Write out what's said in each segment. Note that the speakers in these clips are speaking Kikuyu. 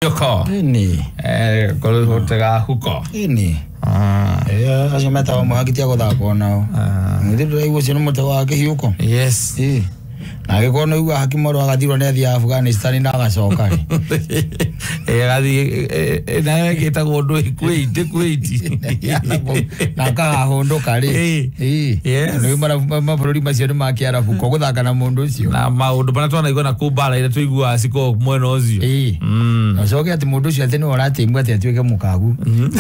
Kĩhiũko. Ĩni. Kũrutĩga huko. Ĩni. Acio metagwo mũhaki tia gũthakwo nao. Githĩ ndũraigua ũcio nĩ mũtego wa kĩhiũko? Yes. Ĩĩ. Na angĩkorwo nĩ ũiguaga haki mwarũ agathirwo nĩ athiaga Afghanistan na agacoka rĩ. Agathiĩ nayo ĩgĩtagwo ndũĩ Kuwait, Kuwait. Na akahahũndũka rĩ. Ĩĩ. Ĩĩ. Yes. Nĩ mabũrũri macio nĩ ma Kĩarabu ko gũthaka na mũndũ ũcio. Na maũndũ marĩa twanaigua na kũu mbara iria tũiguaga cikoragwo mwena ũcio. Ĩĩ. Na ũcoke atĩ mũndũ ũcio atĩ nĩwe ũratĩmwo atĩ atuĩke mũkagu.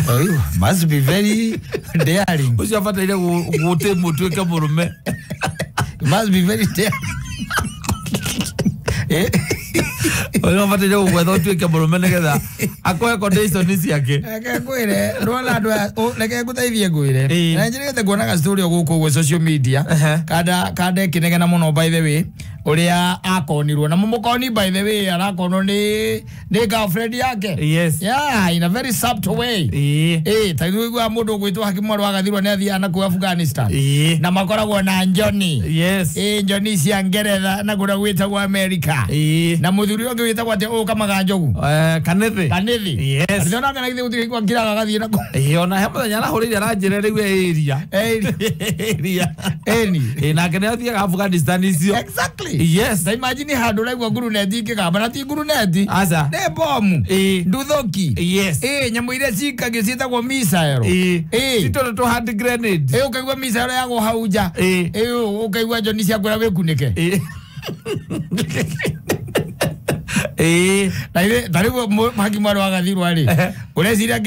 Oh, must be very daring. Ũcio abataire gũtĩmwo ũtuĩke mũrũme. Must be very daring. Eh. Ũcio abataire gũgwetha ũtuĩke mũrũme nĩgetha akũhe condition ciake. Reke ngwĩre, ndona andũ aya, reke ngũteithie ngwĩre. Ĩĩ. Na njĩrĩgĩte kuona ga story o gũkũ ũguo social media. Ehe. Kanda ĩkĩnegena mũno by the way, ũrĩa akonirwo. Na mũmũkoni by the way arakonwo nĩ girlfriend yake. Yes. Yeah, in a very subtle way. Ĩĩ. Ĩĩ, ta rĩu ũiguaga mũndũ ũgwĩtwo Haki Mwarũ agathirwo nĩ athiaga na kũu Afghanistan. Ĩĩ. Na makoragwo na Njoni. Yes. Ĩĩ, Njoni cia Ngeretha na kũrĩa gwĩtagwo America. Ĩĩ. Na mũthuri ũngĩ wĩtagwo atĩa ũkamaga njogu. Kanithi. Kanithi. Yes. Atĩ onake na githĩ gũtirĩ hingo akiraga agathiĩ na kũu. Ĩĩ, ona he mũthenya arahũrĩire aranjĩra rĩu e area. Area. Ĩni. Ĩĩ, nake nĩ athiaga Afghanistan icio. Exactly. Yes. Ta imagine handũ ũraigua nguruneti ikĩgamba na ti nguruneti. Aca. Nĩ bomu. Ĩĩ. Nduthũki. Yes. Ĩĩ, nyamũ iria cikagio ciĩtagwo missile. Ĩĩ. Ĩĩ. Ti tũrĩ tũ hand grenade. Ĩĩ, ũkaigua missile yagwo hau nja. Ĩĩ. Ĩĩ, ũkaigua njoni ciakwĩra wĩkunĩke. Ĩĩ. Ĩĩ. Na ithe ta rĩu Haki Mwarũ agathirwo rĩ. Ũreciria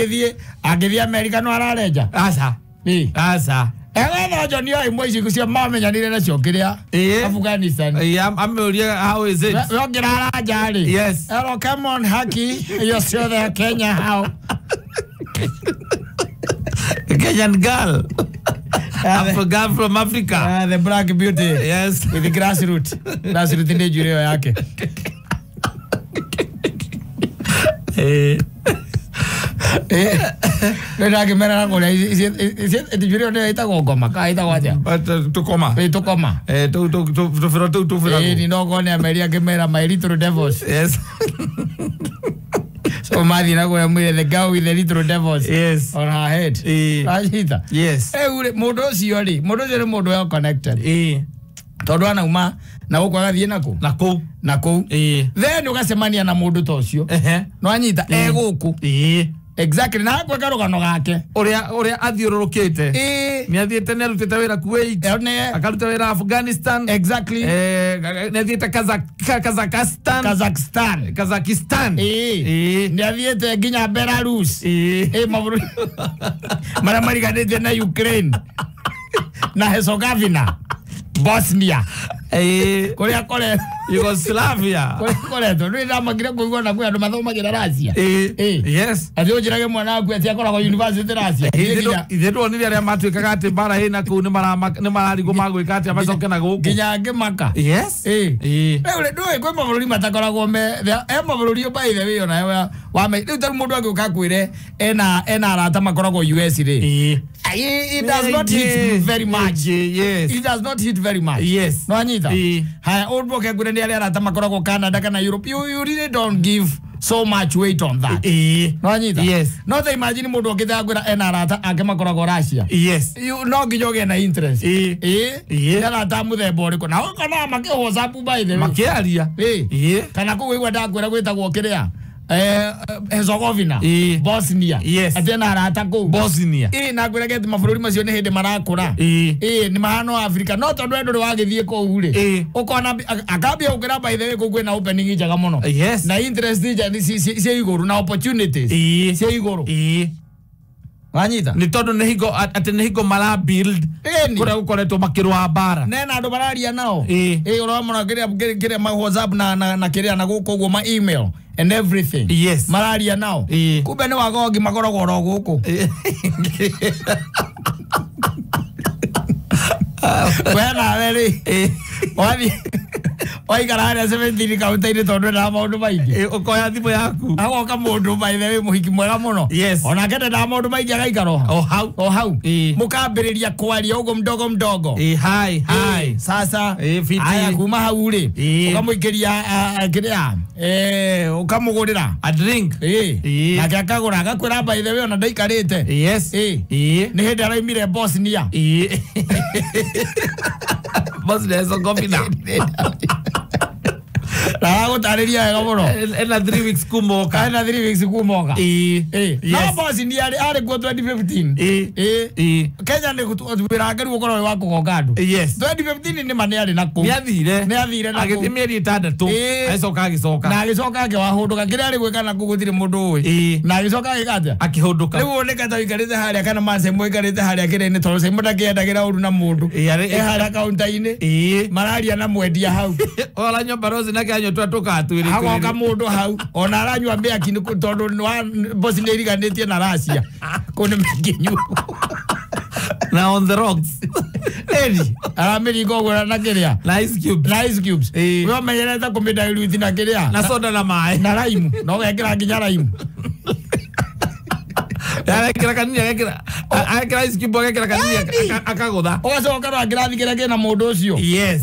angĩthiĩ Amerika no ararenja? Aca. Ĩĩ. Aca. Egwetha njoni o ĩmwe ici cio mamenyanire nacio kĩrĩa Ĩĩ. Afghanistan. Ĩĩ, amĩũrie how is it? We ongĩra aranja rĩ. Yes. Hello, come on Haki, you're still there Kenya how? Kenyan girl. Girl from Africa. The black beauty. Yes. With the grassroots. Grassroots nĩ njuĩrĩ ĩyo yake. Ĩĩ. Nĩ ndakĩmera na kũrĩa njuĩrĩ ĩyo nĩyo ĩtagwo ngoma kana ĩtagwo atĩa? Tũkoma. Ĩĩ, tũkoma. Tũbĩro tũu tũbĩragwo. Ĩĩ, no korwo nĩ ameria akĩmera my little devils. Yes. So mathiĩ na kũrĩa mwĩre the girl with the little devils Yes. on her head. Ĩĩ. Wanyita? Yes. Rĩu rĩ, mũndũ ũcio rĩ, mũndũ ũcio nĩ mũndũ well connected. Ĩĩ. Tondũ anauma na gũkũ agathiĩ na kũ? Na kũu. Na kũu. Ĩĩ. Then ũgacemania na mũndũ ta ũcio. Ehe. Nĩwanyita? E gũkũ. Ĩĩ. Exactly. Na akweka rũgano gake. Ũrĩa athiũrũrũkĩte. Ĩĩ. Nĩ athiĩte nĩ arutĩte wĩra Kuwait. Nĩ. Akaruta wĩra Afghanistan. Exactly. Nĩ athiĩte Kazakhstan. Kazakhstan. Kazakhstan. Ĩĩ. Ĩĩ. Nĩ athiĩte nginya Belarus. Ĩĩ. Ĩĩ, mabũrũri marĩa mariganĩtie na Ukraine na Herzegovina, Bosnia. Ĩĩ. Kũrĩa koretwo. Yugoslavia. Kũrĩa koretwo. Nĩ ndamakire kũigua na kwĩ andũ mathomagĩra Russia. Ĩĩ. Ĩĩ. Yes. Atĩ ũnjĩrage mwana waku atĩ akoragwo university Russia. Ithuĩ tuonire arĩa matuĩkaga atĩ mbara ĩna kũu nĩ mararigwo magwĩka atĩa macoke na gũkũ. Nginya ngĩmaka. Yes. Ĩĩ. Ĩĩ. Rĩu rĩ, ndũĩ kwĩ mabũrũri matakoragwo me he mabũrũri by the way ona wa rĩu ta rĩu mũndũ angĩũka akwĩre ena arata makoragwo US rĩ. Ĩĩ. It does not hit very much. Yes. It does not hit very much. Yes. No anyita. Ĩĩ. Haya, ũndũ ũke ngwĩre nĩ arĩa arata makoragwo Canada kana Europe. You really don't give so much weight on that. Ĩĩ. No anyita. Yes. No ta imagine mũndũ ũkĩte akwĩra ena arata ake makoragwo Russia. Yes. You no nginya ũgĩe na interest. Ĩĩ. Ĩĩ. Ĩĩ. Nĩ arata a mũthemba ũrĩkũ. Na ũkonaga makĩ WhatsApp by the way. Makĩaria. Ĩĩ. Ĩĩ. Kana kũu ũigua ndakwĩra gwĩtagwo kĩrĩa. Herzegovina. Ĩĩ. Bosnia. Yes. Atĩ ena arata kũu. Bosnia. Ĩĩ, na ngwĩra atĩ mabũrũri macio nĩ hĩndĩ marakũra. Ĩĩ. Ĩĩ, nĩ mahana o Africa. No tondũ we ndũrĩ wagĩthiĩ kũu rĩ. Ĩĩ. Ũkona akambia gũkĩra by the way kũu kwĩna opening njega mũno. Yes. Na interest cia igũrũ na opportunities Ĩĩ. cia igũrũ. Ĩĩ. Wanyita? Nĩ tondũ nĩ hingo atĩ nĩ hingo mara build Ĩni. kũrĩa gũkoretwo makĩrũa mbara. Nena andũ mararia nao. Ĩĩ. Ĩĩ, ũramona kĩrĩa ma WhatsApp na kĩrĩa na gũkũ ũguo ma email and everything. Yes. Mararia nao. Ĩĩ. Kumbe nĩ wagongi makoragwo oro gũkũ. We nawe rĩ. Waikara harĩa 17 kaunta-inĩ tondũ endaga maũndũ maingĩ. Ũkoya thimũ yaku. Agoka mũndũ by the way mũhiki mwega mũno. Yes. Onake ndendaga maũndũ maingĩ agaikara o hau. O hau. Mũkambĩrĩria kwaria ũguo mdogo mdogo. Hi hi. Sasa aya kuma hau rĩ ũkamũikĩria kĩrĩa ũkamũgũrĩra a drink. Nake akagũra agakwĩra by the way ona ndaikarĩte. Yes. Nĩ hĩndĩ araumire Bosnia. Bosnia Herzegovina. Na agũtarĩria wega mũno. Ena 3 weeks kumoka. Ena 3 weeks kumoka. No Bosnia arĩ kuo 2015. Kenya nĩ wĩra wake rĩu ũkorwo wĩ wa kũgonga andũ. Yes. 2015 nĩ ma nĩ arĩ na kũu. Nĩ athire. Nĩ athire na kũu. Agĩthiĩ mĩeri 6. Agĩcoka agĩcoka. Na agĩcoka akĩwahũndũka kĩrĩa arĩ gwĩka na kũu gũtirĩ mũndũ ũĩ. Na agĩcoka agĩka atĩa? Akĩhũndũka. Rĩu woneka ta ũikarĩte harĩa kana Macemo aikarĩte harĩa kĩrĩa-inĩ tondũ Caimo ndakĩendagĩra ũru na mũndũ. E harĩa kaunta-inĩ. Mararia na mwendia hau. Oranyua barozi nake anyua twa tũkatwĩrĩ. Agoka mũndũ hau ona aranyua mĩaki nĩ tondũ Bosnia iriganĩtie na Russia. Kũu nĩ mĩkĩnyuo. Na on the rocks. Lady, aramĩringa ũguo na kĩrĩa. Na ice cubes. Na ice cubes. We ũmenyerete kũmĩdilute na kĩrĩa. Na soda na maĩ. Na lime. Na ũgekĩra nginya lime. Agekĩra kanini agekĩra agekĩra ice cube agekĩra kanini akagũtha. Ũgacoka na ngirathi kĩrĩa kĩna mũndũ ũcio. Yes.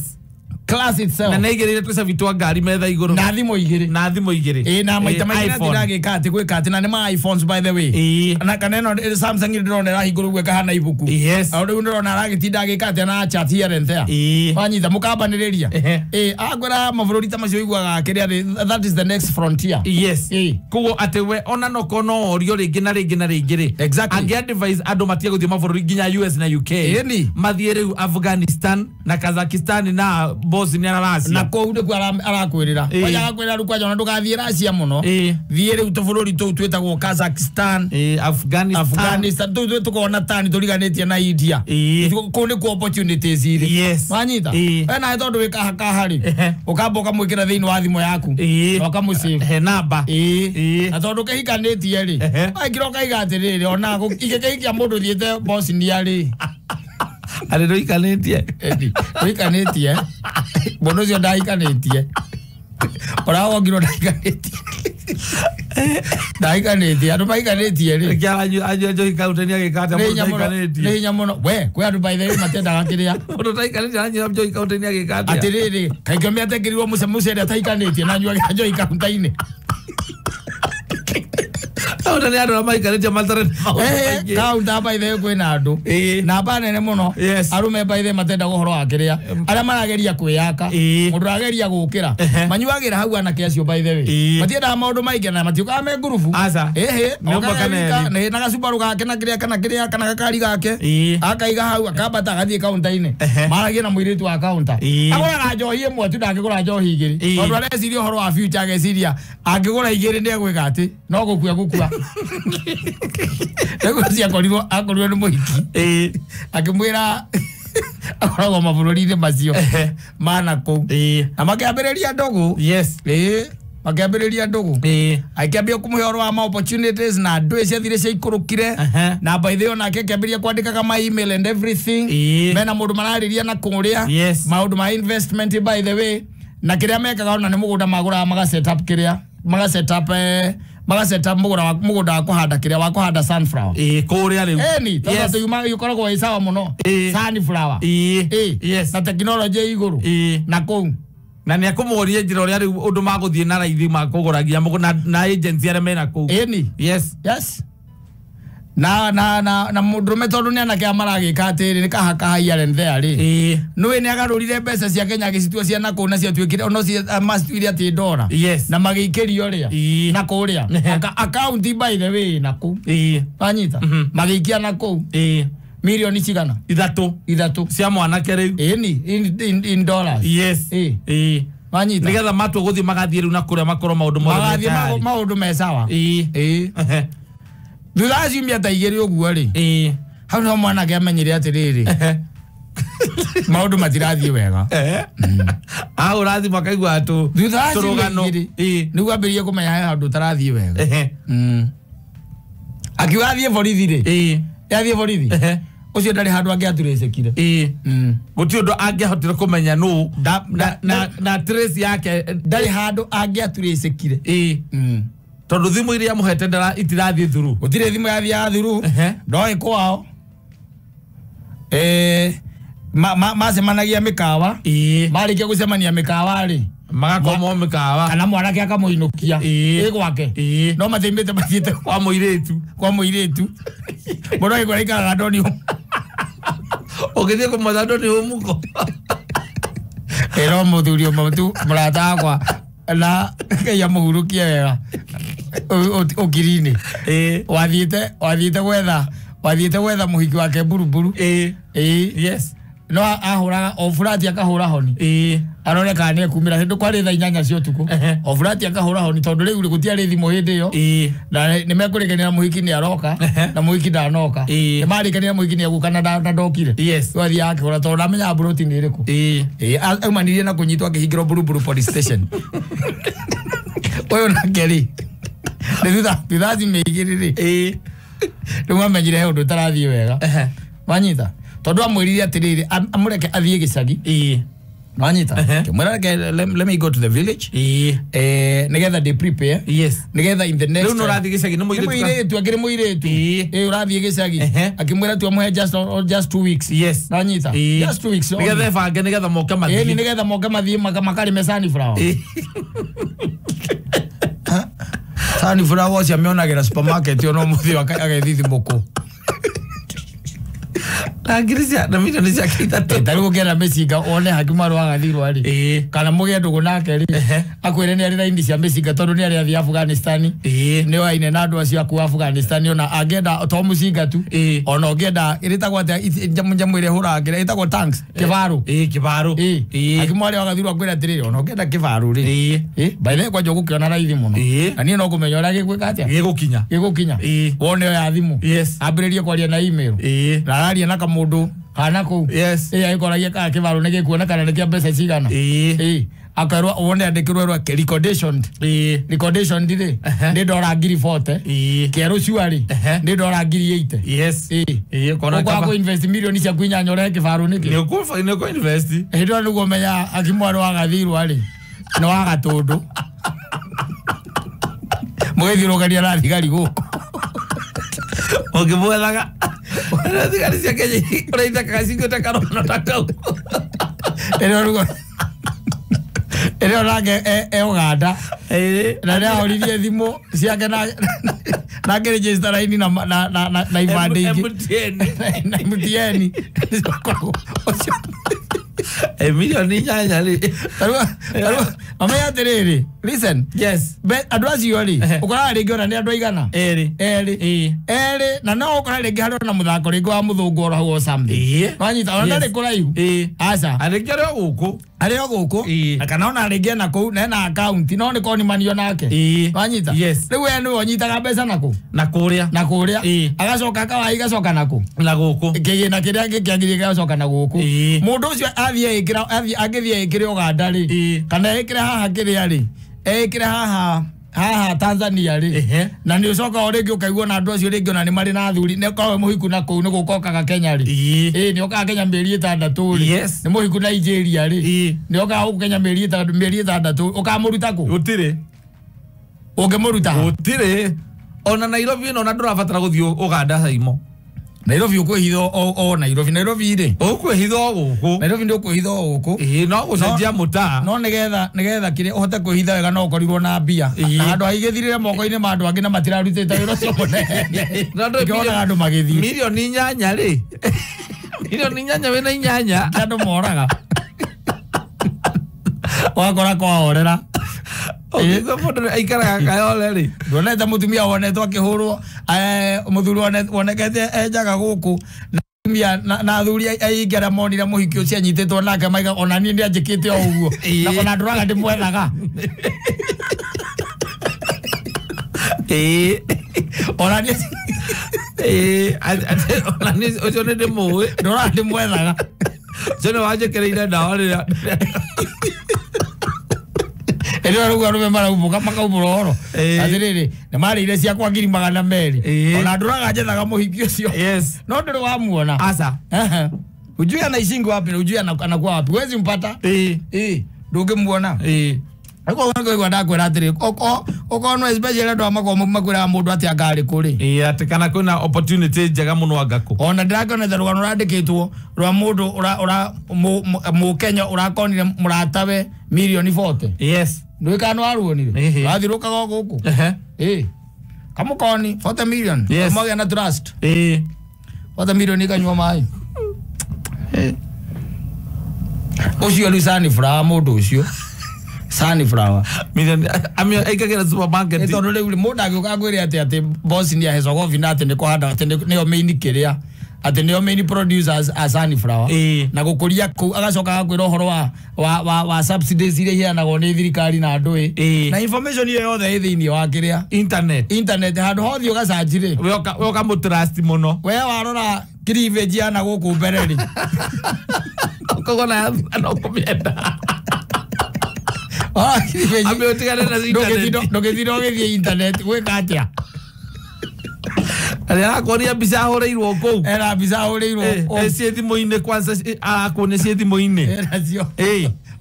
Class itself. Na nĩaigĩrĩire tũcabi twa ngari metha igũrũ. Na thimũ igĩrĩ. Na thimũ igĩrĩ. Na maita maingĩ ndĩragĩka atĩ gwĩka atĩ na nĩ ma iPhones by the way. Na kana ĩno Samsung ndĩrona ĩrahingũrwo ũguo ĩkahana ibuku. Yes. O rĩu ndĩrona aragĩtinda agĩka atĩ na chat here and there. Wanyita mũkambanĩrĩria. Akwĩra mabũrũri ta macio ũiguaga kĩrĩa that is the next frontier. Yes. Koguo atĩ we ona no kono orio rĩngĩ na rĩngĩ na rĩngĩ rĩ. Exactly. Angĩ advise andũ matige gũthiĩ mabũrũri nginya US na UK. Mathiĩ rĩu Afghanistan na Kazakhstan na Bosnia na Russia. Na kũu nĩkuo arakwĩrĩra. Kwanja agakwĩra rĩu kwanja ona ndũgathiĩ Russia mũno. Thiĩ rĩu tũbũrũri tũu twĩtagwo Kazakhstan, Afghanistan. Tũu tũkoragwo tani tũriganĩtie na India. Kũu nĩkuo opportunities irĩ. Wanyita? We nawe tondũ wĩ kahakaha rĩ, ũkamba ũkamwĩkĩra thĩinĩ wa thimũ yaku. Na ũkamũsave. He namba. Na tondũ kĩhikanĩtie rĩ, waikĩra ũkaiga atĩrĩrĩ ona ingĩkĩhikia mũndũ ũthiĩte Bosnia rĩ. Arĩ ndũikanĩtie. Ndũikanĩtie. Mũndũ ũcio ndaikanĩtie. Ũrawongirwo ndaikanĩtie. Ndaikanĩtie. Andũ maikanĩtie rĩ. Reke anyua njohi kaunta-inĩ agĩka atĩa mũndũ ũtaikanĩtie. Nĩ hinya mũno. We, kwĩ andũ by the way matendaga kĩrĩa. Mũndũ ũtaikanĩtie aranyua njohi kaunta-inĩ agĩka atĩa. Atĩrĩrĩ, kaingĩ mĩatekĩrirwo mũcere ataikanĩtie na anyuaga njohi kaunta-inĩ. Kaunta nĩ andũ arĩa maikarĩtie matarĩ na maũndũ maingĩ. Kaunta by the way kwĩna andũ. Namba nene mũno. Arũme by the way matendaga ũhoro wa kĩrĩa. Arĩa marageria kwĩyaka. Mũndũ ũrageria gũkĩra. Manyuagĩra hau anake acio by the way. Matiendaga maũndũ maingĩ na matiũkaga me ngurubu. Aca. Na gacubaru gake na kĩrĩa kana kĩrĩa kana gakari gake. Akaiga hau akambata agathiĩ kaunta-inĩ. Maragia na mũirĩtu wa kaunta. Agũraga njohi ĩmwe tu ndangĩgũra njohi igĩrĩ. Tondũ areciria ũhoro wa future ageciria angĩgũra igĩrĩ nĩ egwĩka atĩ no gũkua gũkua. Rĩu ũcio akorirwo nĩ mũhiki. Akĩmwĩra akoragwo mabũrũri-inĩ macio mana kũu. Na makĩambĩrĩria ndũgũ. Yes. Makĩambĩrĩria ndũgũ. Akĩambia kũmũhe ũhoro wa ma opportunities na ndũĩ ciathire ciaikũrũkire. Na by the way onake akĩambĩrĩria kwandĩkaga ma email and everything. Mena mũndũ mararĩria na kũrĩa. Maũndũ ma investment by the way. Na kĩrĩa mekaga ona nĩ mũgũnda magũraga maga set up kĩrĩa. Maga set up maga set up mũgũnda wa kũhanda kĩrĩa wa kũhanda sunflower. Kũrĩa rĩu. Ĩni, tondũ yuma ĩkoragwo ĩ sawa mũno. Sunflower. Yes. Na tekinoronjĩ igũrũ. Na kũu. Na nĩ akũmũria njĩra ũrĩa rĩu ũndũ magũthiĩ na raithi makũgũragia mũgũnda na agency arĩa mena kũu. Ĩni. Yes. Yes. Na na na na mũndũrũme tondũ nĩ anake maragĩka atĩrĩ nĩ kahakaha here and there rĩ. Nĩũĩ nĩ agarũrire mbeca cia Kenya agĩcitua cia na kũu na ciatuĩkire ono macituire atĩ ndora. Yes. Na magĩikĩrio rĩa. Na kũrĩa. Account by the way na kũu. Wanyita. Magĩikia na kũu. Milioni cigana? Ithatũ. Cia mwanake rĩu. Ĩni in dollars. Yes. Wanyita. Nĩgetha matua gũthiĩ magathiĩ rĩu na kũrĩa makorwo maũndũ mothe. Magathiĩ maũndũ me sawa. Thutha wa ciumia ta igĩrĩ ũguo rĩ. Hau nĩho mwanake amenyire atĩrĩrĩ. Maũndũ matirathiĩ wega. Ahũra thimũ akaigua thutha wa ciumia igĩrĩ nĩguo ambĩrĩrie kũmenya he handũ ũtarathiĩ wega. Akiuga athiĩ borithi rĩ. Athiĩ borithi. Ucio ndari handu angiaturicikire. Guti undu angihotire kumenya nu na trace yake ndari handu angiaturicikire. Tondu thimu iria muhete ndara itirathie thuru. Gutire thimu yathia thuru. Ndoi kwao. Macemanagia mikawa. Marikia gucemania mikawa ri magakomwo mikawa kana mwanake akamuinukia ĩ gwake no mathiimite mathiite kwa muiritu kwa muiritu muno igwa ikaraga ndoni ugithie kumwetha ndoni umuko ero muthuri ũmwe tu mũrata wakwa na Ngai amũhurukie wega ũkiri-inĩ wathiĩte gwetha mũhiki wake mburuburu. Yes. No ahũraga o furati akahũra honi arore kana nĩ ekumĩra hĩndĩ kwarĩ thaa 8 cia ũtukũ o furati akahũra honi tondũ rĩu gũtiarĩ thimũ hĩndĩ ĩyo na nĩ mekũrĩkanĩra mũhiki nĩ aroka na mũhiki ndanoka nĩ marĩkanĩra mũhiki nĩ egũka na ndokire. Yes. Rĩu athiaga akĩhũra tondũ ndamenyaga mburoti nĩ ĩrĩkũ. Aumanirie na kũnyitwo akĩhingĩrwo Mburuburu police station. Ũyũ nake rĩ nĩ thutha thimũ igĩrĩ rĩ rĩu amenyire he ũndũ ũtarathiĩ wega. Wanyita tondu amwirire atiriri amureke athie gicagi. Wanyita kimwira reke let me go to the village nigetha they prepare. Yes. Nigetha in the next riu no rathi gicagi ni muiritu akiri muiritu urathie gicagi akimwira tu amuhe just 2 weeks. Yes. Wanyita just 2 weeks nigetha bange nigetha moke mathie nigetha moke mathie makarime sunflower. Sunflower cia mionagira supermarket ono muthi agethithimuku na ngiri cia na milioni cia ithatũ ta rĩu ũngĩenda mĩcinga one haki marũa agathirwo rĩ kana mũgĩe ndũgũ nake rĩ akwĩre nĩ arĩ raini cia mĩcinga tondũ nĩ arĩ athiĩ Afghanistan nĩ oaine na andũ acio aku Afghanistan ona angĩenda to mũcinga tu ona ũngĩenda ĩrĩtagwo atĩa njamũ ĩrĩa ĩhũraga ĩtagwo tanks kĩbarũ. Kĩbarũ haki mwarĩ agathirwo akwĩre atĩrĩrĩ ona ũngĩenda kĩbarũ rĩ by the way kwanja ũgũkĩona raithi mũno na niĩ no kũmenya ũrĩa gĩgwĩka atĩa gĩgũkinya wone oya thimũ ambĩrĩrie kwaria na email na araria na kamundu kana kuu. Yes. Agikoragia kana kĩbarũ nĩ gĩkuona kana nĩ kĩa mbeca cigana. Akerwo wone andĩkĩrwo rwa reconditioned. Reconditioned rĩ nĩ ndora ngiri 40. Kĩerũ cuarĩ nĩ ndora ngiri 80. Yes. Kona kaba invest milioni ciaku inyanya ũrehe kĩbarũ nĩkĩ? Nĩ ũkũ invest. Hĩndĩ ĩyo nĩguo menya akimwarĩ wa gathirwa rĩ nĩ wa gatũndũ. Mũgĩthiũrũkania na thigari gũkũ. Ũngĩmwethaga thigari cia Kenya ũraithakaga cingĩte karono ta kau. Ĩrĩa nake e Uganda na nĩ ahũririe thimũ ciake na akĩregister raini na ibandĩ ingĩ na MTN milioni inyanya rĩ mamenya atĩrĩrĩ listen. Yes. Andũ acio rĩ ũkoraga rĩngĩ ona nĩ andũ aigana erĩ na no ũkora rĩngĩ harĩ na mũthako rĩngĩ wa mũthũngũ oro hau o something. Wanyita ona ndarĩ kũraihu. Aca arĩngĩ arĩ o gũkũ arĩ o gũkũ na kana ona rĩngĩ ena kũu na ena account no nĩ konimanio nake. Wanyita rĩu we nĩwe ũnyitaga mbeca nakũ na kũrĩa agacoka akawahi igacoka nakũ na gũkũ kĩgĩna kĩrĩa kĩangĩ gĩgacoka na gũkũ mũndũ ũcio athiĩ angĩthiĩ ĩkĩre Uganda rĩ kana ĩkĩre haha kĩrĩa rĩ ĩkĩre haha Tanzania rĩ na nĩ ũcoka o rĩngĩ ũkaigua na andũ acio rĩngĩ ona nĩ marĩ na athuri nĩ ũkoragwo mũhiku na kũu nĩ gũka ũkaga Kenya rĩ nĩ ũkaga Kenya mĩeri 6 rĩ nĩ mũhiku Nigeria rĩ nĩ ũkaga gũkũ Kenya mĩeri 6 ũkamũruta kũ gũtirĩ ũngĩmũruta gũtirĩ ona Nairobi ĩno ona ndũrabatara gũthiĩ Uganda Saimo Nairobi ũkwĩhitha o Nairobi Nairobi rĩ ũkwĩhitha o gũkũ Nairobi nĩ ũkwĩhitha o gũkũ no gũcenjia mũtaa no nĩgetha kĩrĩa ũhote kwĩhitha wega no ũkorirwo na mbia na handũ haigĩthirĩre moko-inĩ ma andũ angĩ na matirarutĩte wĩra ũcio mũnene ngĩonaga andũ magĩthiĩ milioni inyanya rĩ milioni inyanya wĩna inyanya andũ moraga wakora kwahorera Ũngĩigua mũndũ aikaraga Kayole rĩ ndwonete mũtumia wonetwo akĩhũrwo mũthuri wonekete enjaga gũkũ na atumia na athuri aingĩ arĩa monire mũhiki ũcio anyitĩtwo nake maiga ona niĩ nĩanjĩkĩte o ũguo na ona ndũraga ndĩmwethaga ona niĩ ona niĩ ũcio nĩ ndĩmũĩ ndũraga ndĩmwethaga ũcio nĩ wanjĩkĩrĩire ndawa rĩrĩa Ĩno rĩu arũme maraumbũka makaumbũra ũhoro atĩrĩrĩ nĩ marĩire ciakwa 200,000 ona ndũraga njethaga mũhiki ũcio. Yes. No ndũrĩ wamuona. Asa. Ujui anaishingi wapi na ujui anakuwa wapi. Huwezi mpata. Ndũngĩmuona. Ũkoigua ndakwĩra atĩrĩ ũkonwo especially andũ a makomo makwĩraga mũndũ atĩ angarĩ kũrĩ. Atĩ kana kwĩna opportunity njega mũno angakũ. Ona ndĩrakĩonete rũgano rwandĩkĩtwo rwa mũndũ ũra mũkenya ũrakonire mũratawe mirioni 40. Yes. Ndũĩ kana nĩwaruonire? Wathirũkaga o gũkũ. Kamũkoni 40 million. Yes. Magĩa na trust. 40 million ikanyua maĩ. Ũcio rĩu sunflower mũndũ ũcio. Sunflower. Million aikagĩra supermarket. Tondũ rĩu mũndũ angĩũka akwĩre atĩ Bosnia Herzegovina atĩ nĩ kũhanda atĩ nĩo main kĩrĩa atĩ nĩo main producers a sunflower na gũkũria kũu agacoka agakwĩra ũhoro wa subsidies iria iheanagwo nĩ thirikari na andũ na information ĩyo yothe ĩ thĩinĩ wa kĩrĩa internet handũ hothe ũgacanji rĩ we ũkamũtrust mũno we warora cleavage yana gũkũ mbere rĩ ũkogona no kũmĩenda. Ambe utigane na internet. Ndũgĩthiĩ ũgĩthiĩ internet gwĩka atĩa? Arĩa arakuonia mbica ahũrĩirwo kũu. Era mbica ahũrĩirwo kũu. Ciĩ thimũ-inĩ kwanza arakuonia ciĩ thimũ-inĩ. Era cio.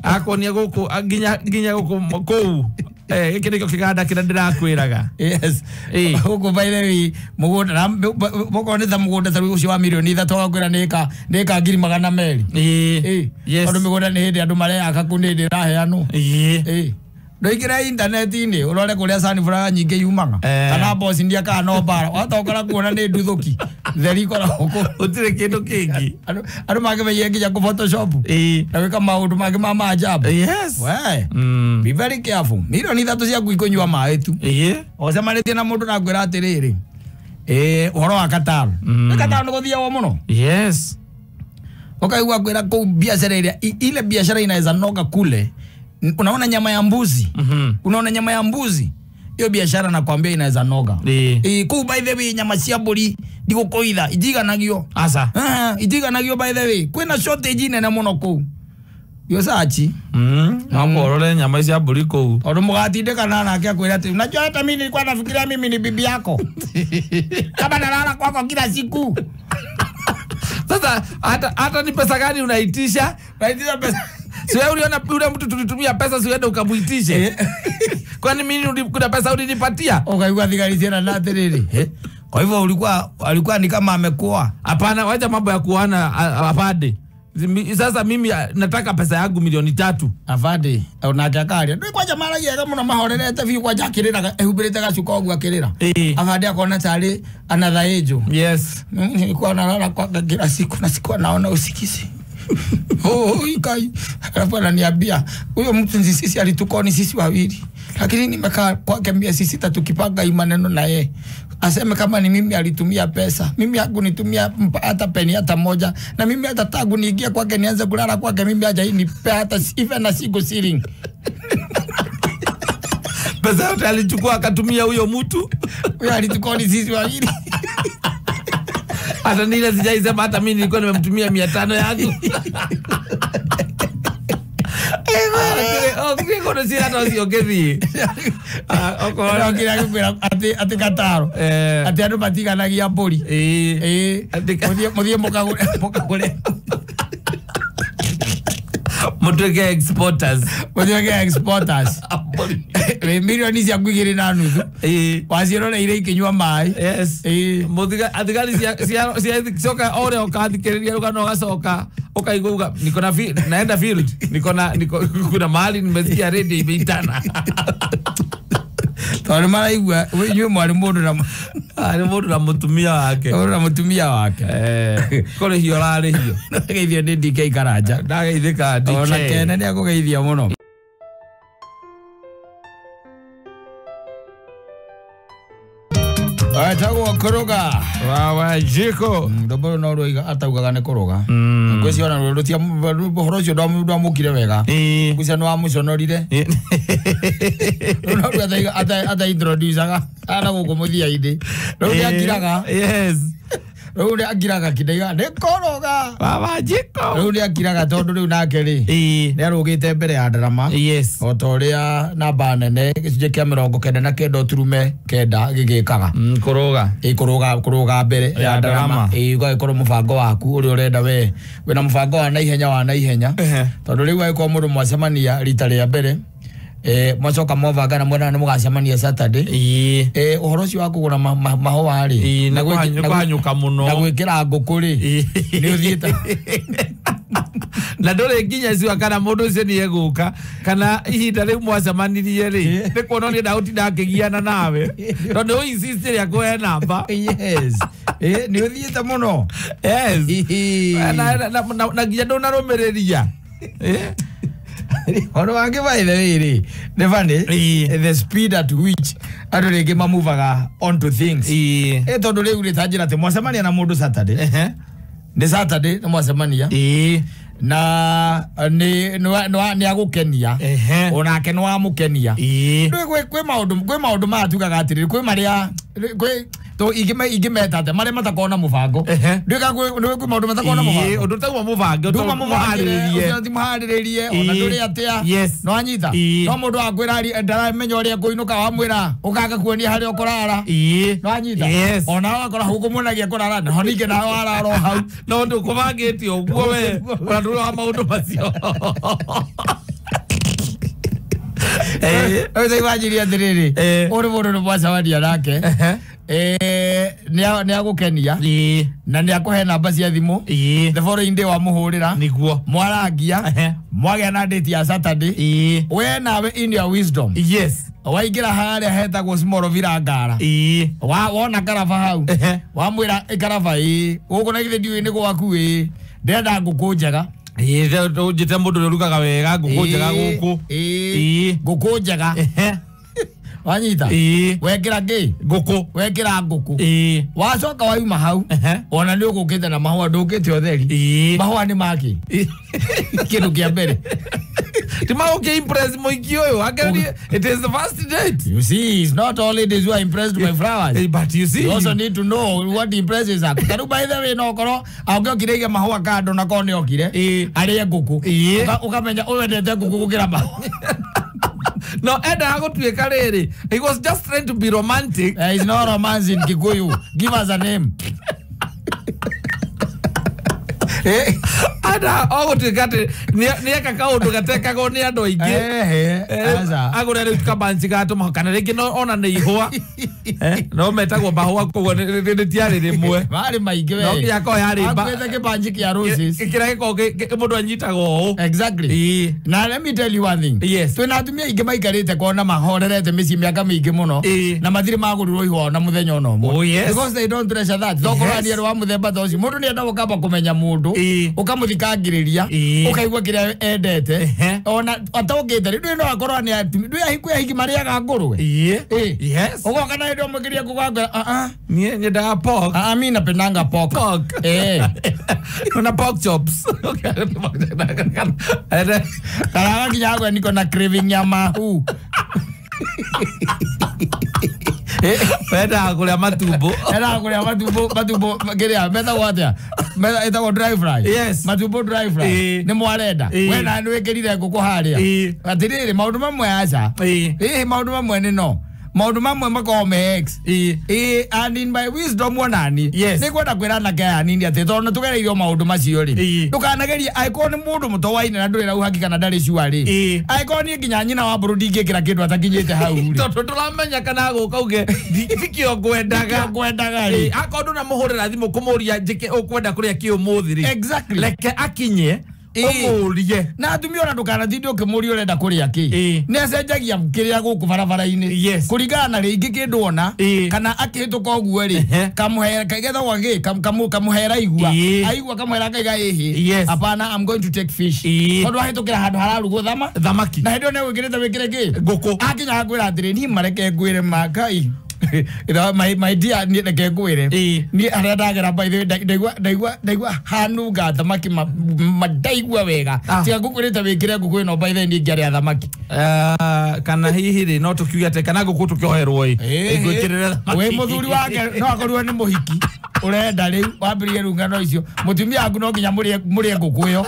Arakuonia gũkũ nginya gũkũ kũu. Gĩkĩ nĩkĩo kĩganda kĩrĩa ndĩrakwĩraga. Yes. Gũkũ by the way mũgũnda mũkorwo nĩ ta mũgũnda ta ũcio wa mirioni 3 agakwĩra nĩ ĩka 200,000. Yes. Tondũ mĩgũnda nĩ hĩndĩ andũ mareyaka kũu nĩ hĩndĩ ĩraheanwo. Ndũingĩre intaneti-inĩ ũrore kũrĩa sunflower nyingĩ yumaga kana Bosnia kana no mbara watokora kuona nĩ nduthũki theri ikoragwo kũu. Gũtirĩ kĩndũ kĩngĩ. Andũ mangĩmenyire nginya kũ Photoshop na gwĩka maũndũ mangĩ ma maajabu. Yes. We be very careful. Mirioni 3 ciaku ikũnyua maĩ tu. Ũcemanĩtie na mũndũ na ngwĩra atĩrĩrĩ ũhoro wa Qatar. Nĩ Qatar nĩ gũthiagwo mũno. Yes. Ũkaigua ngwĩra kũu biacara ĩrĩa ile biacara inaweza noga kule. Unaona nyama ya mbuzi. Unaona nyama ya mbuzi. Hiyo biashara nakwambia inaweza noga. Kuu by the way nyama cia mbũri ndigũkũitha itiganagio. Asa. Itiganagio by the way. Kwĩna shortage nene mũno kũu. Yo sachi. Nakorore nyama cia mbũri kũu. Tondũ mũgatindĩkana nake akwĩra atĩ unajua hata mimi nilikuwa nafikiria mimi ni bibi yako. Kama nalala kwako kila siku. Sasa hata ni pesa gani unaitisha? Unaitisha pesa. Si wewe uliona yule mtu tulitumia pesa si uende ukamuitishe. Kwani mimi kuna pesa ulinipatia? Ukaigua thigari ciana na atĩrĩrĩ. Kwa hivyo ulikuwa alikuwa ni kama amekuoa. Hapana, wacha mambo ya kuoana afande. Sasa mimi nataka pesa yangu milioni 3. Afande, onake akaria. Ndui kwanja maragia muno mahorerete biũ kwanja akĩrĩraga ehumbĩrĩte gacuka ũguo akĩrĩra. Afande akona tarĩ another angel. Yes. Nilikuwa nalala kwa kila siku na sikuwa naona usikizi. Oh, ikai. Alafu ananiambia huyo mtu sisi alitukoni sisi wawili. Lakini nimekaa kwake miezi 6 tukipanga hii maneno na yeye. Aseme kama ni mimi alitumia pesa. Mimi hakunitumia hata peni hata moja. Na mimi hata tangu niingia kwake nianze kulala kwake mimi haja nipe hata even na siku shilling. Pesa yote alichukua akatumia huyo mtu. Huyo alitukoni sisi wawili. Hata nile sijaisema hata mimi nilikuwa nimemtumia 500 yangu. Atĩ Kataro atĩ andũ matiganagia mbũri mũthiĩ mũkagũre mũtuĩke exporters mũtuĩke exporters milioni ciaku 2.5 waciroreire ikĩnyua maĩ. Yes. Athigari ciacoka ũrĩa ũkathikĩrĩria rũgano ũgacoka ukaigua uga niko na naenda field niko na kuna mahali nimesikia radio imeitana. Tondũ maraigua inyuĩ mwarĩ mũndũ na arĩ mũndũ na mũtumia wake. Mũndũ na mũtumia wake. Kũrĩhio ũrarĩhio. Ndageithio nĩ DK Karanja. Ndageithĩka DK. Ona Kene nĩ akũgeithia mũno. Etagwo kũrũga. Wawa jiko. Ndobo no rũiga ataugaga nĩ kũrũga. Ngwĩciria ona rũtia ũhoro ũcio ndwamũkire wega. Ngwĩciria nĩ wamũconorire. Rũu ata introduce-aga ana gũkũ mũthia-inĩ. Rĩu nĩakiraga. Yes. Rĩu nĩ angiraga kindaiga nĩ kũrũga. Baba Jiko. Rĩu nĩ angiraga tondũ rĩu nake rĩ Ĩĩ. nĩ arũgĩte mbere ya ndarama. Yes. O ta ũrĩa namba nene gĩcunjĩ kĩa 99.9 gĩgĩkaga. Kũrũga. Ĩ kũrũga mbere ya ndarama. Ĩ ũgagĩkorwo mũbango waku ũrĩa ũrenda we wĩna mũbango wa naihenya wa naihenya. Tondũ rĩu agĩkorwo mũndũ mwacemania rita rĩa mbere mwacoka mwabanga na mwena nĩ mũgacemania Saturday. Ĩĩ. Ũhoro ũcio wa kũgũra mahũa rĩ Ĩĩ, na kũhanyũka mũno. na gwĩkĩra ngũkũ rĩ nĩ ũthiĩte na ndũrĩ nginya ciwa kana mũndũ ũcio nĩ egũka kana ihinda rĩu mwacemanirie rĩ nĩ kuona nĩ ndagũtinda akĩgiana nawe tondũ nĩ ũinsist rĩa kũhe namba. Yes. Nĩ ũthiĩte mũno. Yes. Na nginya ndũnarũmĩrĩria. Ũndũ wangĩ by the way rĩ nĩ funny the speed at which andũ rĩngĩ mamuvaga onto things. Tondũ rĩu rĩ ta njĩra atĩ mwacemania na mũndũ Saturday. Nĩ Saturday nĩ mwacemania. Na nĩ agũkenia onake nĩ wamũkenia. Kwĩ maũndũ maya tugaga atĩrĩrĩ kwĩ marĩa kwĩ to ingĩmeta atĩa marĩa matakoragwo na mũbango. Ndũĩ kwĩ maũndũ matakoragwo na mũbango. Ũndũ ũtauma mũbange nduma mũharĩrĩrie ti mũharĩrĩrie ona ndũrĩ atĩa no anyita no mũndũ akwĩra ndaramenya ũrĩa kũinũka wamwĩra ũkaga kuonia harĩa ũkũrara no anyita ona wakora hũkũmuonagia kũrara no ningĩ nawe warara o hau no ndũkũbangĩte ũguo we ona ndũrĩ wa maũndũ macio. Ũyũ atĩrĩrĩ ũrĩ mũndũ nĩ mwacemania nake nĩ agũkenia na nĩ akũhe namba cia thimũ the following day wamũhũrĩra nĩguo mwarangia mwagĩa na date ya Saturday we nawe in your wisdom. Yes. Waingĩra harĩa hetagwo Small Villa Ngara wona karaba hau wamwĩra ĩkaraba ĩ gũkũ na githĩ ndiũĩ nĩ gwaku ĩ ndĩrenda ngũkũ njega. Njĩte mũndũ ũrĩa ũrugaga wega ngũkũ njega gũkũ. Ngũkũ njega. Wanyita wekĩra kĩ ngũkũ wekĩra ngũkũ wacoka wauma hau ona nĩ ũgũkĩte na mahũa ndũkĩte ũtheri mahũa nĩ makĩ kĩndũ kĩa mbere ti magũkĩ impress mũingĩ ũyũ agerie it is the first date. You see, it's not all ladies who are impressed by flowers. But you see, you also need to know what impresses her. Taru by the way no korwo angĩokire ige mahũa kando na korwo nĩ okire arĩe ngũkũ ũkamenya ũyũ endete ngũkũ gũkĩra mahũa. No, endaga gũtuĩka rĩrĩ he was just trying to be romantic. There is no romance in Kikuyu. Give us a name. Ada o gũtuĩka atĩ nĩ eka kaũndũ gatekagwo nĩ andũ aingĩ agũre rĩu kabanci ga tũmahũa kana rĩngĩ ona nĩ ihũa no metagwo mahũa koguo rĩtiarĩ rĩmwe marĩ maingĩ we no nginya akorwo yarĩ akuĩte kĩbanji kĩa roses kĩrĩa gĩkoragwo mũndũ anyitaga ũũ. Exactly. Na let me tell you one thing. Yes. Twĩna atumia aingĩ maikarĩte kona mahorerete mĩciĩ mĩaka mĩingĩ mũno na matirĩ magũrirwo ihũa ona mũthenya ona ũmwe. Because they don't treasure that. Tokorwo nĩ andũ wa mũthemba ta ũcio mũndũ nĩendaga ũkamba kũmenya mũndũ ũkamũthikangĩrĩria ũkaigua kĩrĩa endete ona atokĩte rĩu no akorwo nĩ atumia ndũĩ ahiku ahiki marĩaga ngũrwe. Yes. Ũgoka na hĩndĩ ũmũkĩria ngũkũ akwĩra niĩ nyendaga pork. Mi napendanga pork. Kuna pork chops. Kana nginya agwe niko na craving ya mahu. Endaga kũrĩa matumbo. Endaga kũrĩa matumbo kĩrĩa metagwo atĩa etagwo dry fry. Yes. Matumbo dry fry nĩ mwarenda we na nĩ wĩkĩrire ngũkũ harĩa atĩrĩrĩ maũndũ mamwe aca maũndũ mamwe nĩ no maũndũ mamwe makoragwo me ex and in my wisdom wonani nĩ kwenda kwĩra anake aya anini atĩ tondũ nĩtũgereirio maũndũ macio rĩ ndũkanagerie angĩkorwo nĩ mũndũ mũtowaine na ndũrĩ na uhakika na ndarĩ sure rĩ angĩkorwo niĩ nginya nyina wa mbũrũ ndingĩkĩra kĩndũ atakinyĩte hau rĩ tondũ ndũramenya kana agũka uge tikĩo ngwendaga rĩ akorwo ndũnamũhũrĩra thimũ kũmũria njĩke ũkwenda kũrĩa kĩ ũmũthĩ rĩ exactly reke akinye ũmũrie na atumia ona ndũkanatinde ũkĩmũria ũrenda kũrĩa kĩ nĩ acenjagia kĩrĩa gũkũ barabara-inĩ kũringana na rĩngĩ kĩndũ ona kana akĩhĩtũka ũguo rĩ kamũhera gĩ kamũhera igua aigua kamũhera akaiga ĩhĩ hapana I'm going to take fish tondũ ahĩtũkĩra handũ hararugwo thamaki na hĩndĩ ĩyo nĩ wĩkĩrĩte wĩkĩre kĩ ngũkũ akinya akwĩra atĩrĩ niĩ mareke ngwĩre makai My dear ni reke ngwire ni aria ndagera by the way ndaigua ndaigua hanunga thamaki mandaigua wega tiga ngukwirite wikire nguku ino by the way ni ngĩarĩa thamaki. Kana hihi rĩ no tũkiuge atĩ kana ngũkũ tũkĩoherwo ĩ ngwĩkĩrĩre thamaki. Wĩ mũthuri wake no akorirwo nĩ mũhiki ũrenda rĩu wambĩrĩrie rĩu ng'ano icio mũtumia waku no nginya mũrĩe ngũkũ ĩyo.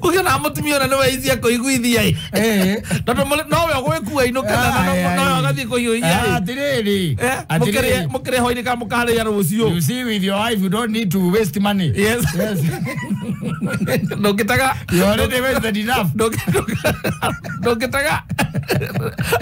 Ukiona mutumia ona niwe easy kuiguithia i tondu nowe ũgwĩkua inũke na nowe ũgathiĩ kũhiũhia. Atirĩrĩ mũkĩrĩ hwainĩ kana mũkarĩa rũciũ. You see, with your wife you don't need to waste money. Yes. Yes. Ndũngĩtaga you already wasted enough. Ndũngĩtaga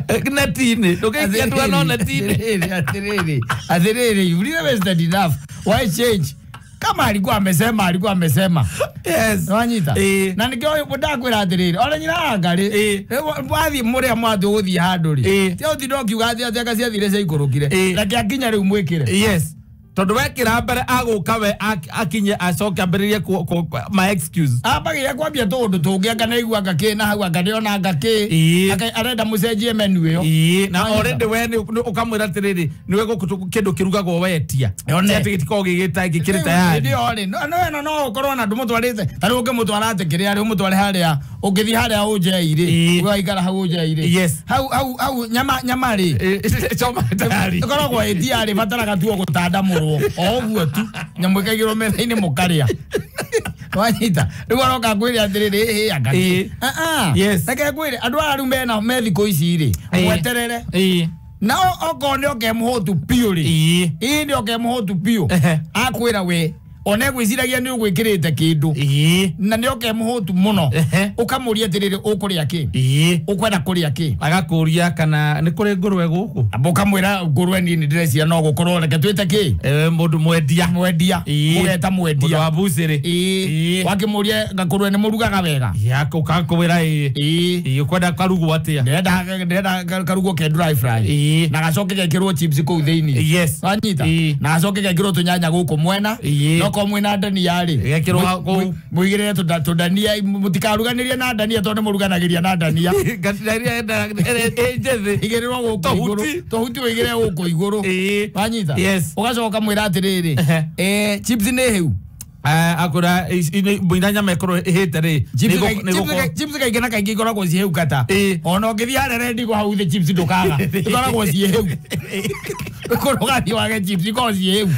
neti-inĩ ndũngĩikia ndwano neti-inĩ. Atirĩrĩ atirĩrĩ you really wasted enough, why change? Kama alikuwa amesema alikuwa amesema. Yes. Wanyita. Na nikio ndakwira atiriri ona nyina anga ri wathi muria mwathi uguthie handu ri ti utinda ukiuga athi ati anga ciathire ciaikurukire reke akinya riu mwikire. Yes. Tondu wekira mbere aguka we akinye acoke ambiririe my excuse. Ambagiria kwambia tundu tungi anga naigua anga ki na hau anga ndiona anga ki arenda mucenjie menu iyo. Na already we ni ukamwira atiriri niwe guku kindu kirugagwo wetia ati gitikoragwo gigita gikiri tayari. Ndio ri no no no ukorwo na ndumutwarite ta riu ungimutwara ati kiria ri umutware haria ungithii haria unjeiri ugaikara hau unjeiri. Yes. Hau hau hau nyama nyama ri choma tayari ikoragwo itia ri bataraga tu gutandamurwo o uguo tu nyamu ikaigirwo metha-inĩ mũkarĩa. Wanyita rĩu aroka ngwĩre atĩrĩrĩ ĩ anga yes. Reke ngwĩre andũ aya rĩu mena me thikũ ici rĩ mweterere na okorwo nĩ oke mũhũtu biũ rĩ ĩ nĩ oke mũhũtu biũ akwĩra we one gwĩciragia nĩ ũgwĩkĩrĩte kĩndũ na nĩ oke mũhũtu mũno ũkamũria atĩrĩrĩ ũkũrĩa kĩ ũkwenda kũrĩa kĩ agakũria kana nĩ kũrĩ ngũrwe gũkũ amba ũkamwĩra ngũrwe niĩ nĩ ndĩreciria no gũkorwo reke twĩte kĩ mũndũ mwendia mwendia ũgeta mwendia mũndũ wa bucĩrĩ wakĩmũria ngakũrwe nĩ mũrugaga wega ũkakwĩra ĩ ũkwenda karugwo atĩa ndĩrenda karugwo ke dry fry na gacoke gekĩrwo chips kũu thĩinĩ. Yes. Wanyita na gacoke gekĩrwo tũnyanya gũkũ mwena ko mwina ndania ri gekirwo kuu muigirire tundania mutikaruganirie na ndania tondu muruganagiria na ndania ngatiraria njethi igirwo guku iguru tohuti wigire guku iguru wanyita. Yes. Ugacoka mwira atiriri chips ni hiu akura ina nyama ikorwo ihite ri chips kaingĩ na kaingĩ ikoragwo ciĩ hau kata ona ũngĩthiĩ harĩa rendigwo hau thĩ chips ndũkaga ikoragwo ciĩ hau ũkorwo ũgathiĩ wage chips ikoragwo ciĩ hau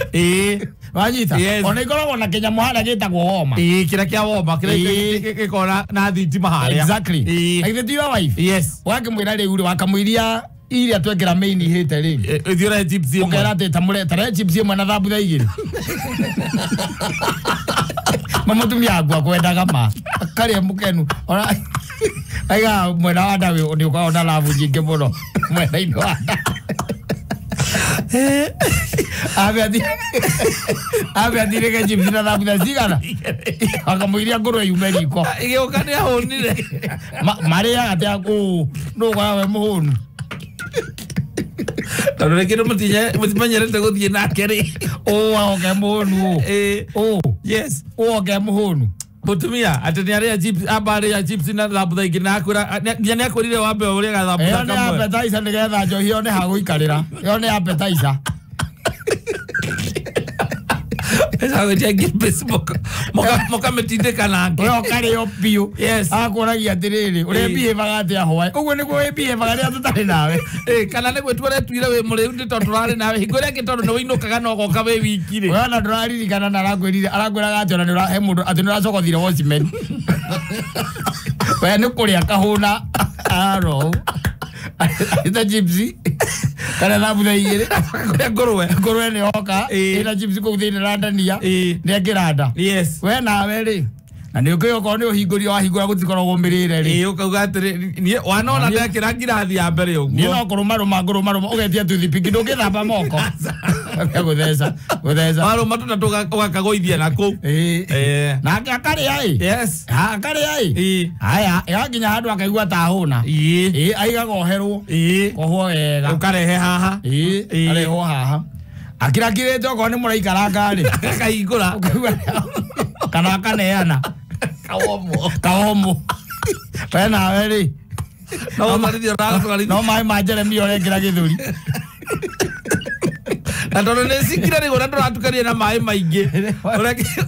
wanyita. Ona ikoragwo na kĩnyamũ harĩa gĩtagwo homa kĩrĩa kĩa homa kĩrĩa gĩkoragwo na thitima harĩa. Exactly. Githĩ ti your wife? Yes. Wakĩmwĩra rĩu rĩ wakamũiria iria twekĩra main ihĩte rĩ ithiĩ ũrehe chips ĩmwe ũkera atĩ tamũre chips ĩmwe na thambutha igĩrĩ mamutumia aku akwendaga ma akarĩa mũkenu ona aiga mwena wa nda nĩ ũkoragwo na labu nyingĩ mũno mwena-inĩ wa nda. Abe athire chips na thambutha cigana akamũiria ngũrwe yume riko igĩũka nĩ ahũnire marĩaga atĩa kũu nũ ũkoraga we mũhũnu tondu rĩngĩ mũtimenyerete gũthiĩ nake rĩ ũ oke mũhũnu ũ yes ũ oke mũhũnu mũtumia atĩ nĩ arĩa chips amba arĩa chips na thambutha ingĩ na akwĩra nginya nĩ akwĩrire wambe ũrĩe gathambutha kamwe. Ĩyo nĩ appetizer nĩgetha njohi yone ha gũikarĩra ĩyo nĩ appetizer. Mũkamĩtindĩka nake we ũkarĩo biũ. Yes. Akũragia atĩrĩrĩ ũrĩbihevaga atĩa hwaĩ ũguo nĩguo wĩbihevaga rĩrĩa tũtarĩ nawe kana nĩ gwĩtua ũretuire wĩ mũrĩu nĩ tondũ tũrarĩ nawe hingo ĩrĩa ĩngĩ tondũ nĩ wĩinũkaga na ũgoka wĩ wiki rĩ we ona ndũraririkana na arakwĩrire arakwĩraga atĩ ona he mũndũ atĩ nĩũracogothire watchman we nĩ kũrĩa kahũna aro ita chips kana thambutha igĩrĩ kũrĩa ngũrwe ngũrwe nĩ yoka ĩna chips kũu thĩinĩ na ndania nĩ ĩngĩranda. Yes. We nawe rĩ na nĩ ũkĩũĩ okorwo nĩ ũhingũria wahingũra gũtikoragwo mĩrĩre rĩ ũkauga atĩrĩ niĩ wanona ndekĩra ngirathi ya mbere ũguo niĩ no kũrũmarũma ngũrũmarũma ũgetia toothpick ndũngĩthamba moko gũtheca gũtheca warũma tũtatũ ũgakagũithia na kũu nake akarĩa ĩ. Yes. Akarĩa ĩ haya ĩgakinya handũ akaigua ta ahũna aigaga oherwo kohwo wega ũkarehe haha arehwo haha akirakirĩte okorwo nĩ mũraikaranga rĩ akahingũra kana akaneana kawomo kawomo we nawe rĩ No marithio na no maĩ ma Jeremia ũrekĩra gĩthũri. Na tondũ nĩ cikire rĩ ũrĩa ndũratukania na maĩ maingĩ.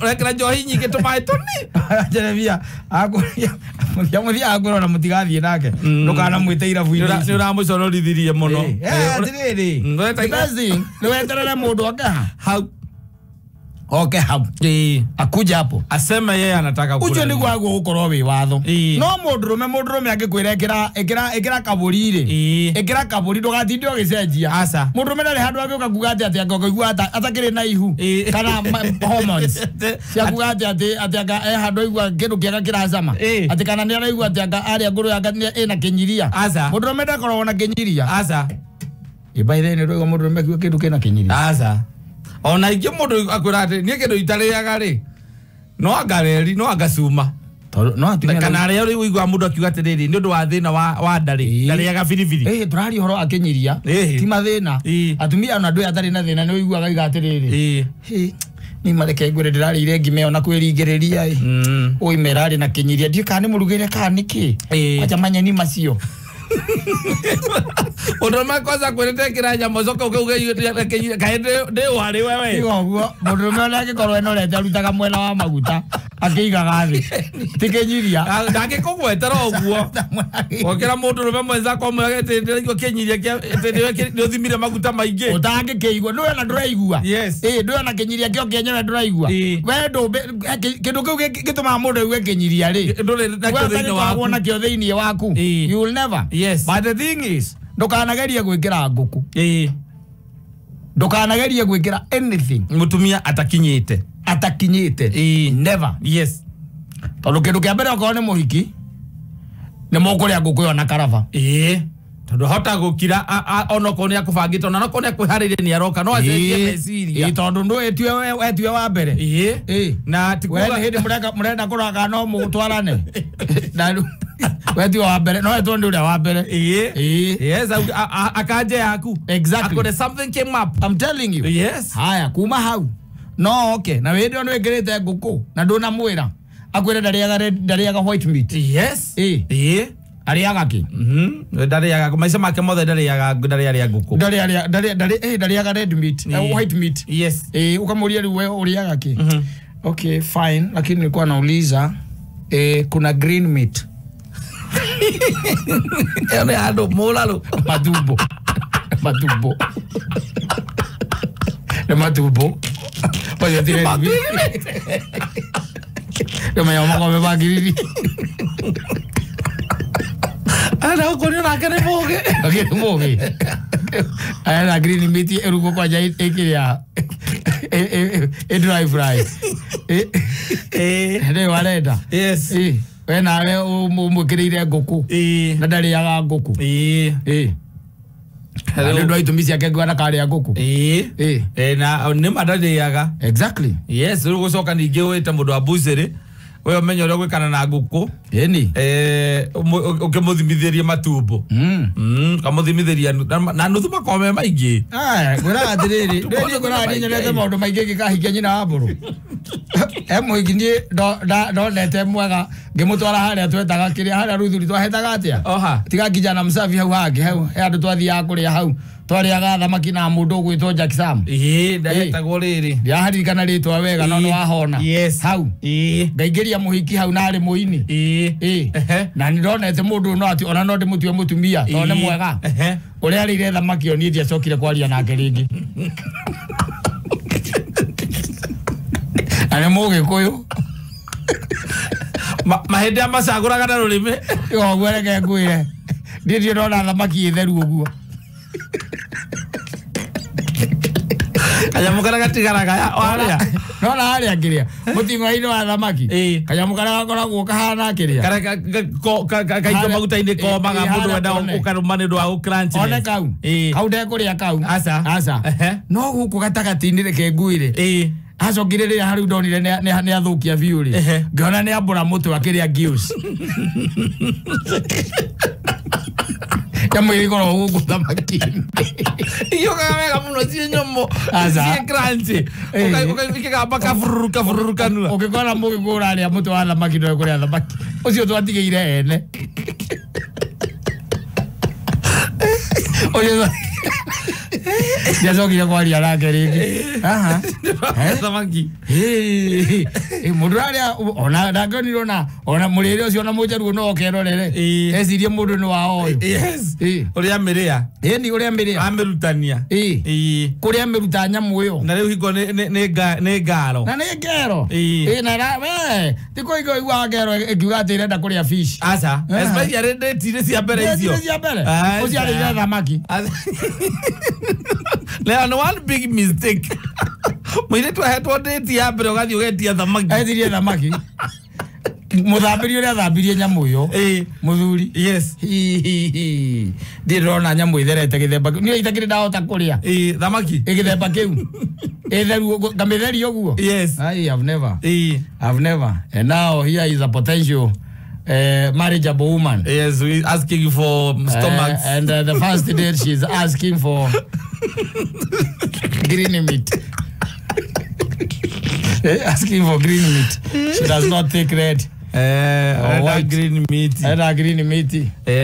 Ũrekĩra njohi nyingĩ tũmaĩ tũni. Jeremia akũria mũthia akwĩra ona mũtigathiĩ nake ndũkanamwĩte irabu-inĩ ici. Nĩ ũramũconorithirie mũno. Atĩrĩrĩ, the best thing nĩ weterere mũndũ oke ha hau. Oke hau. Akuja hapo. Aseme yeye anataka kula. Ucio niguo aguo gukorwo wi watho. No mundurume angikwira ikira kaburi ri. Ikira kaburi ndugatinde ugicenjia. Aca. Mundurume ndari handu angiuka kuga ati ati angĩigua atakiri na ihu kana hormones. Cia kuga ati ati anga handu aigua kindu kiega kiracama. Ati kana ni araigua ati anga aria nguru yake ina kinyiria. Mundurume ndakoragwo na kinyiria. Aca. By the way nĩ mundurume akiuga kindu kina kinyiria. Aca. Ona ingĩ mũndũ akwĩra atĩ niĩ kĩndũ itarĩaga rĩ no anga reri no anga cuma no atumia kana arĩa rĩu ũiguaga mũndũ akiuga atĩrĩrĩ nĩ ũndũ wa thĩna wa nda rĩ ndarĩaga biribiri. Tũraria ũhoro wa kĩnyiria ti mathĩna. Atumia ona andũ aya atarĩ na thĩna nĩ ũiguaga iga atĩrĩrĩ ni mareke ngwĩre ndĩrarĩire ngima ĩyo na kwĩringĩrĩria ĩ ũime ĩrarĩ na kĩnyiria ndiũĩ kana nĩ mũrugĩre kana nĩkĩ acha manyeni macio. Mũndũrũme kwanza kwĩrĩte ĩkĩra nyama ũcoke ũkauge kaĩ ndĩ ũharĩ wewe. Tiga ũguo mũndũrũme ona angĩkorwo enorete arutaga mwena wa maguta akĩigaga thĩ ti kĩnyiria. Ndangĩkũgwetera ũguo okĩra mũndũrũme mwenzako amwĩrage atĩ ndĩraigua kĩnyiria atĩ nĩ ũthimire maguta maingĩ ũtangĩkĩigua ndũĩ ona ndũraigua. Ndũĩ ona kĩnyiria kĩo kĩenyewe ndũraigua we kĩndũ kĩu gĩtũmaga mũndũ aigue kĩnyiria rĩ ndũrĩ nakĩo thĩinĩ waku nakĩo thĩinĩ waku. You will never. Yes. But the thing is ndũkanagerie gwĩkĩra ngũkũ. Ndũkanagerie gwĩkĩra anything mũtumia atakinyĩte. Never. Yes. Tondũ kĩndũ kĩa mbere okorwo nĩ mũhiki nĩ mũkũrĩa ngũkũ ĩyo na karaba. Tondũ hota gũkira onokorwo nĩ akũbangĩte ona onokorwo nĩ akwĩharĩirie nĩ aroka no acenjie meciria. Tondũ ndũĩ etue wa mbere. Na ti we hĩndĩ mũrenda kũrora no mũtwarane. Wetue wa mbere no etwo nĩ ũrĩa wa mbere. Yes, akanje yaku. Exactly. Akore something came up. I'm telling you. Yes. Haya kuma hau no oke na wĩndĩ ĩyo nĩ wĩkĩrĩte ngũkũ na ndũnamwĩra akwĩre ndarĩaga white meat. Yes. Arĩaga kĩ? Ndarĩaga maica make mothe ndarĩaga ndarĩaga ngũkũ. Ndarĩaga red meat, white meat. Yes. Ukamũria rĩu we ũrĩaga kĩ? Okay, fine, lakini nilikuwa nauliza kuna green meat. Ĩyo nĩ andũ mũrarũ. Matumbo. Matumbo. Nĩ matumbo. Oye, tiene Yo me llamo come magiriri. Ana uko na kene moge. Akere moge. Ana green meat erugo kwa jai ekiria. E dry fry. Ne warenda. Yes. We nawe umwikirire nguku. Na ndariaga nguku. Nĩ ũndũ wa itũmi ciake nguona karĩa ngũkũ. Na nĩ ma ndarĩaga. Exactly. Yes, rĩu gũcoka ningĩ wĩte mũndũ wa butchery we ũmenye ũrĩa gwĩkana na ngũkũ. Ĩni. Ũkĩmũthimithĩrie matumbo. Kamũthimithĩria na nuthu makoragwo me maingĩ. Ngwĩraga atĩrĩrĩ, niĩ ngwĩraga niĩ nyonete maũndũ maingĩ ngĩkahikia nyina wa mbũrũ. Mũhiki niĩ ndonete mwega ngĩmũtwara harĩa twetaga kĩrĩa harĩa Ruthuri twahetaga atĩa? Oha. Tiga kijana msafi hau hangĩ hau he andũ twathiaga kũrĩa hau twarĩaga thamaki na mũndũ ũgwĩtwo Jack Sam. Ndahetagwo rĩrĩ. Ndiraharirikana rĩtwa wega no nĩwahona. Yes. Hau. Ngaingĩria mũhiki hau na arĩ mũini. Na nĩ ndonete mũndũ no ati ona no ndĩmũtue mũtumia tondũ nĩ mwega. Ũrĩa arĩire thamaki ĩyo niĩ ndiacokire kwaria nake rĩngĩ. Na nĩ Mũgĩkũyũ. Mahĩndĩ amacagũraga na rũrĩmĩ. Ũguo reke ngwĩre. Niĩ ndirĩ ndona thamaki ĩtheru ũguo. Kanyamũ karĩa gatigaraga warĩa. Nona harĩa kĩrĩa mũting'oe-inĩ wa thamaki. Kanyamũ karĩa gakoragwo kahana kĩrĩa. Karĩa kaitwo maguta-inĩ komaga mũndũ wenda ũkarũma nĩ ũndũ wa gũ-crunchiness. One kau. Kau ndekũrĩa kau. Aca. Aca. No gũkũ gatagatĩ-inĩ reke ngwĩre. Acokire rĩrĩa harĩa ndonire nĩ athũkia biũ rĩ. Ngĩona nĩ ambũra mũtwe akĩrĩa gills. Nyamũ ĩkoragwo gũkũ thamaki-inĩ. Iũkaga wega mũno ciĩ nyũmũ. Ciĩ crunchy. Ũkĩgamba kabururu kabururu kanua. Ũngĩkora mũgĩkũ ũrarĩa mũtwe wa thamaki ndũĩ kũrĩa thamaki. Ũcio twatigĩire ene. Ũcio ndiacokire kwaria nake rĩngĩ. Aha. Thamaki. Mũndũ arĩa ona ndangĩonirwo na ona mũrĩre ũcio ona mũnjaruo no okerorere. Ĩĩ. Ecirie mũndũ nĩ wa ũyũ. Yes. Ĩĩ. Ũrĩa amĩrĩa. Ĩni ũrĩa mĩrĩa. Amĩrutania. Ĩĩ. Ĩĩ. Kũrĩa mĩruta nyamũ ĩyo. Na rĩu hingo nĩ ngaro. Na nĩ ngero. Ĩĩ. Ĩĩ na we ti kũigua iguaga ngero ĩkiuga atĩ ĩrenda kũrĩa fish. Aca. Especially ndĩti-inĩ cia mbere icio. Ndĩti-inĩ cia mbere. Aca. Ũcio arĩire thamaki. Leo ni one big mistake. Mũirĩtu ahetwo ndĩti ya mbere ũgathiĩ ũgetia thamaki. Etirie thamaki. Mũthambĩri ũrĩa athambirie nyamũ ĩyo. Ĩĩ. Mũthuri. Yes. Ndirĩ ndĩrona nyamũ ĩtherete gĩthemba kĩu. Niĩ itakĩrĩ ndahota kũrĩa. Ĩĩ, thamaki. Ĩ gĩthemba kĩu. Ĩtheru ũguo, ngamĩtheria ũguo. Yes. I have never. Ĩĩ. I've never. And now here is a potential marriageable woman. Yes, we asking for stomachs. And the first date she's asking for green meat. Asking for green meat. She does not take red. Red green meat. Red green meat.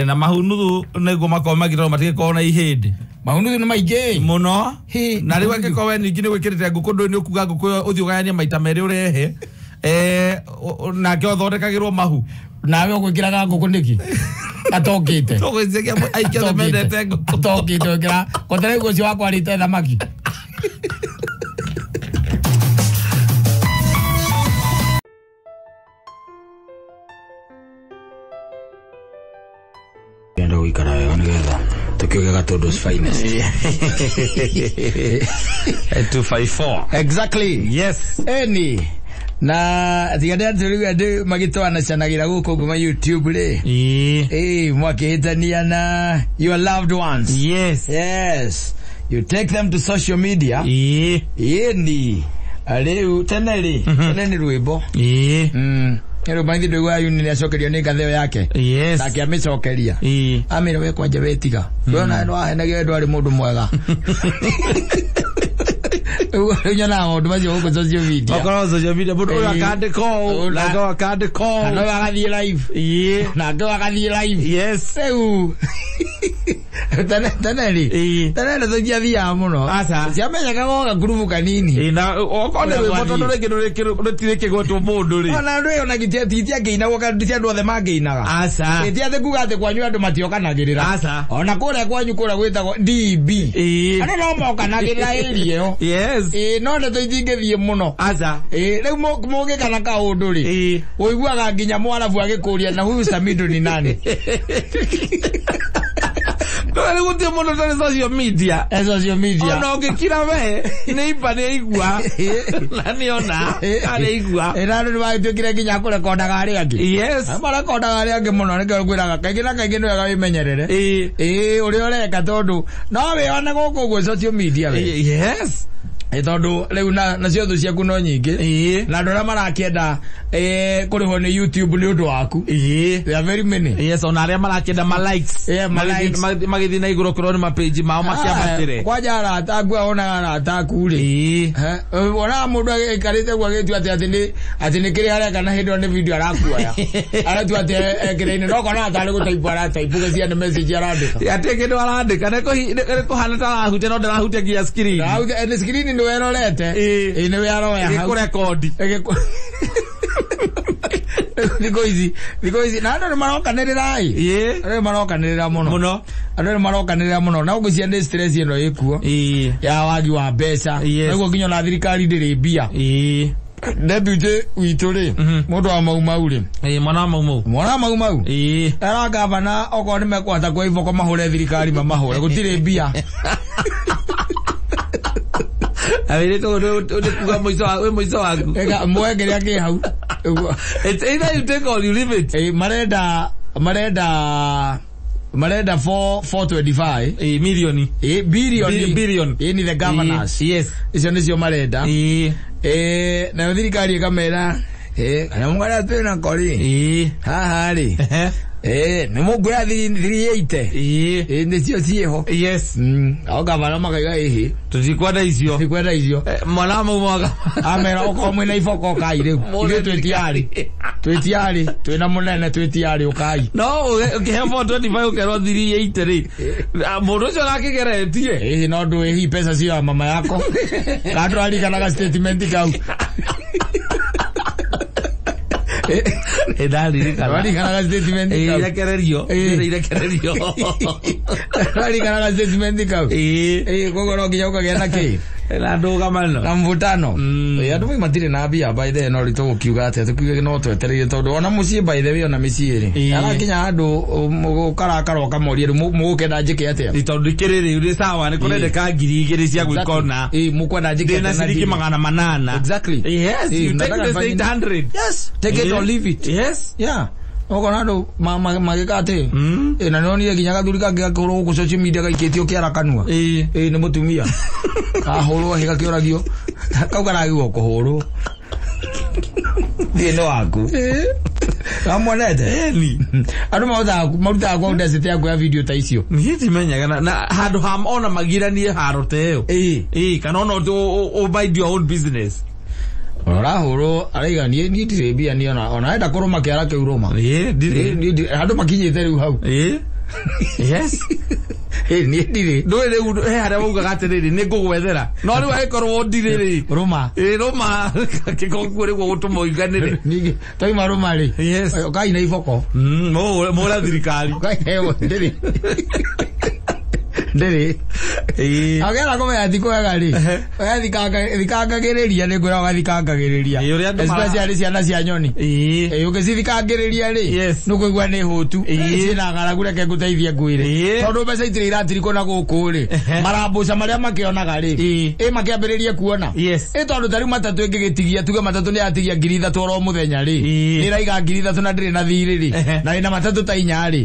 Na mahunuthu nĩguo makorwo magĩtwo matigĩkorwo na ihĩndĩ. Mahunuthu nĩ maingĩ mũno. Na rĩu angĩkorwo we ningĩ nĩ gwĩkĩrĩte ngũkũ ndũĩ nĩ ũkuga ngũkũ ĩyo ũthiĩ ũgayanie maita merĩ ũrehe. Nake ũthondekagĩrwo mahu. Nawe ũgwĩkĩraga ngũkũ nĩkĩ? Atokĩte. Tũgwĩciria aingĩ othe mendete ngũkũ. Atokĩte wĩkĩra. Kote rĩu ũcio wakwa arĩte thamaki. Enda gũikara wega nĩgetha tũkĩuge Gatundu's finest. 254. Exactly. Yes. Eni na tiga atĩ rĩu andũ magĩtwanacanagĩra gũkũ kuma YouTube rĩ. Ĩĩ. Mwakĩhĩtania na your loved ones. Yes. Yes. You take them to social media. Ĩĩ. Ĩni rĩu tene rĩ, tene nĩ rwĩmbo. Ĩĩ. Rĩu maithe ndũigua yuni nĩacokerio nĩ ngathĩo yake. Yes. Nake amĩcokeria. Ĩĩ. Amĩra we kwanja wetiga. We ona no ahenagia we ndwarĩ mũndũ mwega. Rĩu nyonaga maũndũ macio gũkũ social media. Okorwo social media mũndũ ũyũ akandĩka ũũ, nake ũyũ akandĩka ũũ. Na ũyũ agathiĩ live. Ĩĩ. Nake ũyũ agathiĩ live. Yes. Rĩu tene rĩ. Ĩĩ. Tene ndeto itiathiaga mũno. Aca. Ciamenyekaga o gakurubu kanini. Ĩĩ, na okorwo nĩ rwĩmbo tondũ rĩngĩ rũtirĩ kĩgwetwo mũndũ rĩ. Ona andũ ĩyo na itiangĩinagwo kana ti andũ othe mangĩinaga. Aca. Ĩ ti atĩ kuga atĩ kwanyu andũ matiokanagĩrĩra. Aca. Ona kũrĩa kwanyu kũrĩa gwĩtagwo DB. Ĩĩ. Andũ no mokanagĩrĩra area ĩyo. Yes. Ĩ no ndeto itingĩthiĩ mũno. Aca. Ĩ rĩu mũngĩkana kaũndũ rĩ. Ĩĩ. Ũiguaga nginya mwarabu agĩkũria na huyu Samido ni nani? Rĩu gũtirĩ mũndũ ũtarĩ social media. Social media. Ona ũngĩkira we nĩ imba nĩ aigua. Na nĩ ona nĩ aigua. Ĩ na andũ nĩ magĩtuĩkire nginya kũrekondaga arĩa angĩ. Yes. Marekondaga arĩa angĩ mũno nĩkĩo ngwĩraga kaingĩ na kaingĩ nĩ wega wĩmenyerere. Ĩĩ. Ĩĩ ũrĩa ũreka tondũ no wĩone gũkũ ũguo social media we. Yes. Ĩ tondũ rĩu nacio thũ ciaku no nyingĩ. Ĩĩ. Na andũ arĩa marakĩenda kũrĩhwo nĩ YouTube nĩ ũndũ waku. Ĩĩ. They are very many. Yes, ona arĩa marakĩenda ma likes. Yeah, ma likes. Magĩthiĩ na igũrũ kũrwo nĩ ma page mao makĩambatĩre. Kwanja arata aku onaga arata aku rĩ. Ĩĩ. Wonaga mũndũ aikarĩte ũguo agĩtua atĩ atĩ nĩ kĩrĩa areka na hĩndĩ ĩyo nĩ video arakuoya. Aratua atĩ ekĩra-inĩ no konaga tarĩ gũtaipu arataipu gũcia nĩ message arandĩka. Atĩ kĩndũ arandĩka nĩ kũhana ta arahutia no ndarahutia nginya screen. Nĩ screen nĩ werorete. Ĩĩ. Ĩĩ nĩwe aroya hau. Ĩgĩkũrekondi. Thikũ ici na andũ nĩ marokanĩrĩra ĩ. Ĩĩ. Andũ nĩ marokanĩrĩra mũno. Mũno. Andũ nĩ marokanĩrĩra mũno na ngwĩciria nĩ stress ĩno ĩkuo. Ĩĩ. Ya wagi wa mbeca. Yes. Naguo nginya ona thirikari ndĩrĩ mbia. Ĩĩ. Deputy witũ rĩ, mũndũ wa Mau Mau rĩ. Ĩĩ, mwana wa Mau Mau. Mwana wa Mau Mau. Ĩĩ. Era gavana okorwo nĩ mekũhota kuoya iboko mahũre thirikari mamahũre gũtirĩ mbia. Awĩrĩtwo nĩ kuga mũico wa wĩ mũico waku. Eka muoe kĩrĩa kĩ hau. It's either you take or you leave it. Ĩĩ, marenda 425. Ĩĩ, milioni. Ĩĩ, bilioni. Billion. Ĩĩ, ni the governors. Yes. Icio nĩcio marenda. Ĩĩ. Ĩĩ, nayo thirikari ĩkamera, ĩĩ, kanyamũ karĩa twĩ nako rĩ. Ĩĩ. Haha rĩ. Nĩ mũnguoya 380. Nĩcio ciĩho. Yes. Ao gavana makaiga ĩhĩ. Tũtikwenda icio. Tũtikwenda icio. Mwana mau amera okorwo mwĩna iboko ũkai rĩu. Ithuĩ twĩtiarĩ. Twĩtiarĩ, twĩna mũnene twĩtiarĩ ũkai. No ũkĩhe 425 ũkerwo 380 rĩ. Mũndũ ũcio arakĩgeretie. Ĩhĩ no ndũĩ hihi mbeca cio ya mama yako. Kana ndũraririkanaga statement kau. Ndaririkana. Ndũraririkanaga statement kau. Irekererio. Irekererio. Ndũraririkanaga statement kau. Koguo no nginya ũkagĩa na kĩ? Na ndũgamano. Na mvutano. Andũ matirĩ na mbia by the way, no rĩ tũgũkiuga atĩa tũkiuge no twetereire tondũ ona mũciĩ by the way ona mĩciĩ rĩ. Arakinya handũ ũkarakara ũkamoria rĩu mũgũkenda njĩke atĩa? Tondũ ikĩrĩ rĩu nĩ sawa nĩ kũrendeka 2000 cia gwĩka ona. Mũkwenda njĩke atĩa? Ndĩna ciringi 800. Exactly. Yes, you take the 800. Yes, take it or leave it. Yes. Yeah. Ũkona andũ magĩka atĩ na nĩonire nginya gathuri kangĩ gakĩhũrwo gũkũ social media gaikĩtio kĩara kanua. Nĩ mũtumia. Kahũrwo hĩ gakĩũragio. Kau karagigwo kũhũrwo. Thiĩ nĩ waku. Wamwonete? Andũ marutaga kwa audacity ya kuoya video ta icio. Niĩ ndimenyaga na handũ ha ona magiranie haro ta ĩyo. Kana ona ũ mind your own business. Ũrahũrwo araiga niĩ ndirĩ mbia niĩ ona enda kũrũma kĩara kĩu rũma. Ndirĩ. Andũ makinyĩte rĩu hau. Yes. Niĩ ndirĩ. Ndũĩ rĩu he harĩa waugaga atĩrĩrĩ nĩ ngũgwethera. No rĩu angĩkorwo ndirĩ rĩ. Rũma. Rũma. Kĩkoguo rĩu gũtũma ũiganĩre. Ningĩ twaima rũma rĩ. Yes. Ũkai na iboko. Mũra thirikari. Ndĩrĩ. Ndĩrĩ. Agera kũmenya ti kwega rĩ. Thikangagĩrĩria nĩ ngwĩra ũgathikangagĩrĩria. Especially ciana cia nyoni. Ũngĩcithikangĩrĩria rĩ. Nĩ ũkũigua nĩ hũtu. Ciĩna ng'aragu reke ngũteithie ngwĩre. Tondũ mbeca itirĩ iratirikwo na gũkũ rĩ. Marambũca marĩa makĩonaga rĩ. Makĩambĩrĩrie kuona. Tondũ ta rĩu matatũ ĩngĩgĩtigia tuge matatũ nĩ yatigia 3,000 oro mũthenya rĩ. Nĩ ĩraiga 3,000 na ndĩrĩ na thirĩ rĩ. Na ĩna matatũ ta 4 rĩ.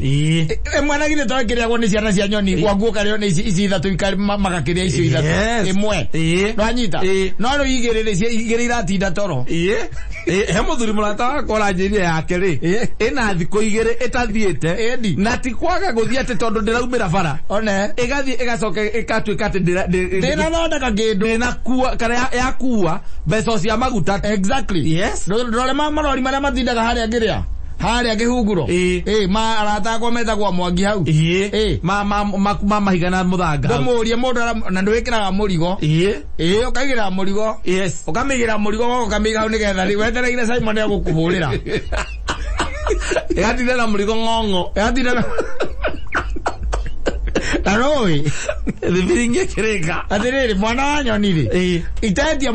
Ĩmwe na githĩ to ĩkĩrĩagwo nĩ ciana cia nyoni gwaku ũkarĩo nĩ ici ithatũ magakĩrĩa icio ithatũ. Ĩmwe. Nwanyita? No rĩu igĩrĩ rĩ, igĩrĩ iratinda toro. He mũthuri mũrata wakwa ũranjĩrire yake rĩ. Ĩna thikũ igĩrĩ ĩtathiĩte. Na ti kwaga gũthiĩ atĩ tondũ ndĩraumĩra bara. One. Ĩgathiĩ ĩgacoka ĩgatuĩka atĩ ndĩnathondeka kĩndũ. Ndĩnakua kana yakua mbeca cia maguta. Exactly. Yes. Ndũrore marori marĩa matindaga harĩa ngĩrĩa. Harĩa kĩhunguro. Ma arata akwa metagwo Mwangi hau. Ma mahiga na mũthanga. Ndũmũrie mũndũ na ndwĩkĩraga mũrigo. Ũkaigĩrĩra mũrigo. Yes. Ũkamĩigĩra mũrigo waku ũkamĩiga hau nĩgetha rĩ wetereire Simon egũkũhũrĩra. Ĩgatinda na mũrigo ng'ong'o. Ĩgatinda na Na rũĩ. Thibiringi ĩkĩrĩka. Atĩrĩrĩ mwana wa nyoni rĩ. Itendia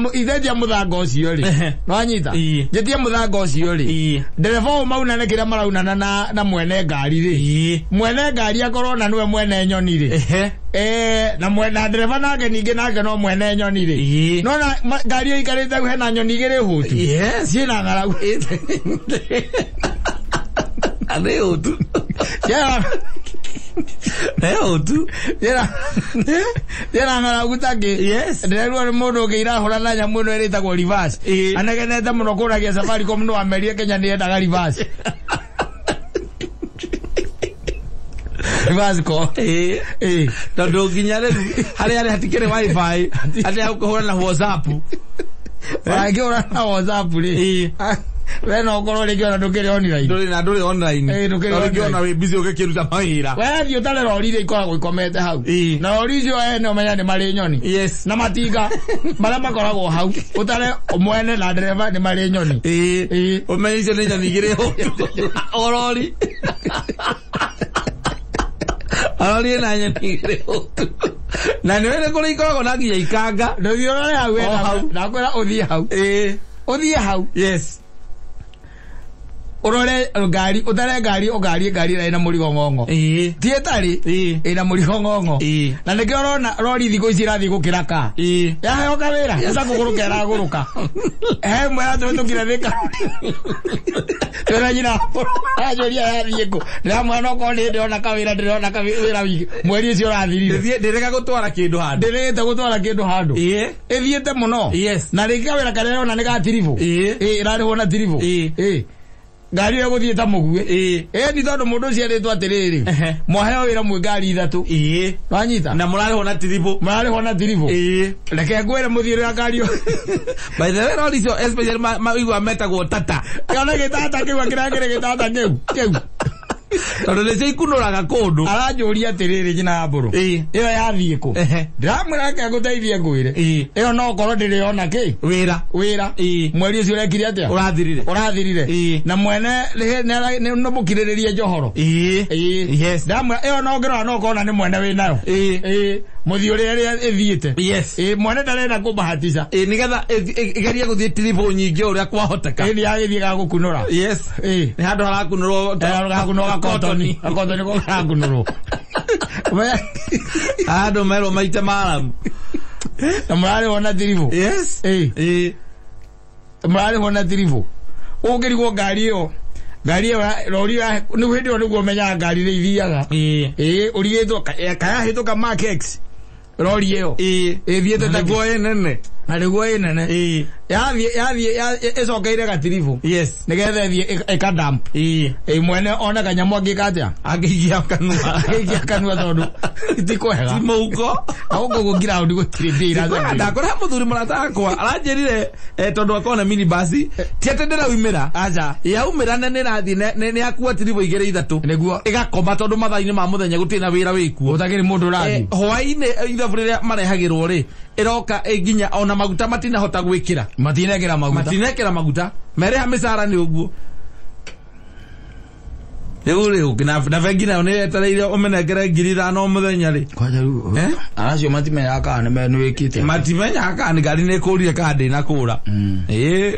mũthanga ũcio rĩ. Nwanyita? Njĩtie mũthanga ũcio rĩ. Ndereba ũyũ maunane kĩrĩa maraunana na mwene ngari rĩ. Mwene ngari akorwo na nĩwe mwene nyoni rĩ. Na mwena ndereba nake ningĩ nake no mwene nyoni rĩ. Nona ngari ĩyo ĩikarĩte hau hena nyoni igĩrĩ hũtu. Ciĩna ng'aragu. Nĩ hũtu. Nĩ hũtu. Ciĩna ng'aragu ta kĩ. Ndĩrerwo nĩ mũndũ ũngĩ irahũra na nyamũ ĩno ĩrĩtagwo reverse. Anegenete mũno kũragia Safaricom no amerie Kenya nĩ yendaga reverse. Reverse ko. Tondũ nginya rĩu harĩa arĩ hatikĩrĩ wifi atĩ agũkũhũra na WhatsApp. Angĩhũra na WhatsApp rĩ. We no ũkorwo rĩngĩ ona ndũkĩrĩ online. Ndũrĩ na ndũrĩ online. Ndũkĩrĩ Rĩngĩ online. ona wĩ busy ũgĩkĩruta mawĩra. We thiĩ ũtare rori iria ikoragwo ikomete hau. Na rori icio ene ũmenya nĩ marĩ nyoni. Na matinga marĩa makoragwo hau ũtare mwene na ndereba nĩ marĩ nyoni. Ũmenye icio nĩ nyoni igĩrĩ hũtu. O rori. Arori ĩna nyoni igĩrĩ hũtu. Na nĩ wĩrĩ kũrĩa ikoragwo na nginya ikanga. Ndũthiĩ ũrore hau O wena. hau. Ndakwĩra ũthiĩ hau. Ũthiĩ hau. Yes. Ũrore ngari, ũtare ngari, ũngarie ngari ĩrĩa ĩna mũrigo ng'ong'o. Ti ĩtarĩ, ĩna mũrigo ng'ong'o. Na nĩkĩo ũrona rori thikũ ici irathiĩ gũkĩra ka. Yaheo kawĩra, ĩta kũgũrũka ĩragũrũka. He ĩmwe yatũhĩtũkire Thika. Twĩna nyina aranjũria yathiĩ kũ. Ndĩramwĩra no korwo nĩ ndĩrona kawĩra, ndĩrona kawĩra wiki mweri ũcio ũrathirire. Ndĩrega gũtwara kĩndũ handũ. Ndĩrĩgĩte gũtwara kĩndũ handũ. Ĩthiĩte mũno. Yes. Na rĩngĩ kawĩra karĩa ĩrona nĩ ga tiribũ. Ĩrarĩhwo na tiribũ. Ngari ĩyo ĩgũthiĩ ta mũguĩ. Ĩni tondũ mũndũ ũcio erĩtwo atĩrĩrĩ, mwaheo wĩra mwĩ ngari ithatũ. Wanyita? Na mũrarĩhwo na tiribũ. Mũrarĩhwo na tiribũ. Reke ngwĩre mũthiĩ ũrĩa ngari ĩyo. By the way, rori icio especially maigua metagwo tata. Kana gĩtata kĩu akĩrangĩre gĩtata kĩu. Kĩu. Tondũ nĩcio ikunũraga kũndũ. Aranjũria atĩrĩrĩ nyina ya mbũrũ. Ĩyo yathiĩ kũ? Ndĩramwĩra reke ngũteithie ngwĩre. Ĩyo no korwo ndĩrĩ ona kĩ? Wĩra. Wĩra. Mweri ũcio ũrekire atĩa? Ũrathirire. Na mwene nĩ mũkirĩrĩrie njohoro. Yes. Ndamwĩra ĩyo no ngĩrora no kona nĩ mwene wĩnayo. Mũthiĩ ũrĩa ĩrĩa ĩthiĩte. Yes. Mwene ndarenda kũmbahatica. Nĩgetha ĩgerie gũthiĩ tiribũ nyingĩ ũrĩa kwahoteka. Nĩ yagĩthiĩ gagũkunũra. Yes. Nĩ handũ harakunũrwo. Harakunũrwo gakotoni. Gakotoni ko karakunũrwo. Andũ merwo maite maramu. Na mũrarĩhwo na tiribũ. Yes. Mũrarĩhwo na tiribũ. Ũngĩrigwo ngari ĩyo. Ngari ĩyo rori nĩ hĩndĩ ĩyo nĩguo ũmenyaga ngari nĩ ithiaga. Ũrigĩtwo kayahĩtũka Mark X. Rori ĩyo. Ĩthiĩte ta nĩguo ĩ nene. Na nĩguo ĩ nene. Yathiĩ ĩcokeire gatiribũ. Yes. Nĩgetha ĩthiĩ ĩkadamp. Mwene one kanyamũ angĩka atĩa? Angĩikia kanua. Angĩikia kanua tondũ ti kwega. Ti mũhuko. Na gũkũ ũguo ground gũtirĩ mbia irathambio. Ndakora mũthuri mũrata wakwa aranjĩrire tondũ akorwo na minibus ti atĩ ndĩraumĩra. Aca. Yaumĩra na nĩrathiĩ nĩ akua tiribũ igĩrĩ ithatũ. Nĩguo. Ĩgakoma tondũ mathaa-inĩ ma mũthenya gũtirĩ na wĩra wĩkuo. Gũtakĩrĩ mũndũ ũrathiĩ. Hwaĩ-inĩ ithabu rĩrĩa marehagĩrwo rĩ ĩroka nginya ona maguta matinahota gwĩkĩra. Matinekĩra maguta. Matinekĩra maguta. Mereha mĩcara nĩ ũguo. Rĩu rĩ na bengi nayo nĩ yetereire ũmĩnengere 5,000 o mũthenya rĩ. Kwanja rĩu aracio matimenyaga kana nĩ wĩkĩte. Matimenyaga kana ngari nĩ ĩkũrire kana ndĩnakũra.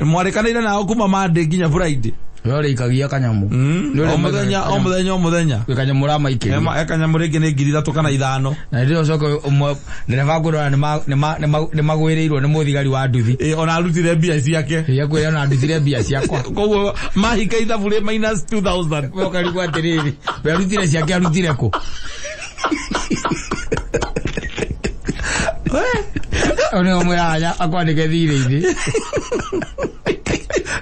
Mwarĩkanĩire nao kuma Monday nginya Friday. We ũrĩikagia kanyamũ. O mũthenya o mũthenya o mũthenya. Gwĩ kanyamũ ũramaikĩria. He kanyamũ rĩngĩ nĩ 3,000 kana 5. Na rĩrĩa ũcoke ndereba ngũrora nĩ magwĩrĩirwo nĩ mũthigari wa nduthi. Ona arutire mbia ciake. Akwĩra ona ndutire mbia ciakwa. Koguo mahika ithabu rĩ minus 2,000. We ũkarigwo atĩrĩrĩ, we arutire ciake arutire kũ? Ũyũ ũmwĩraga akwandĩke thirĩ-inĩ.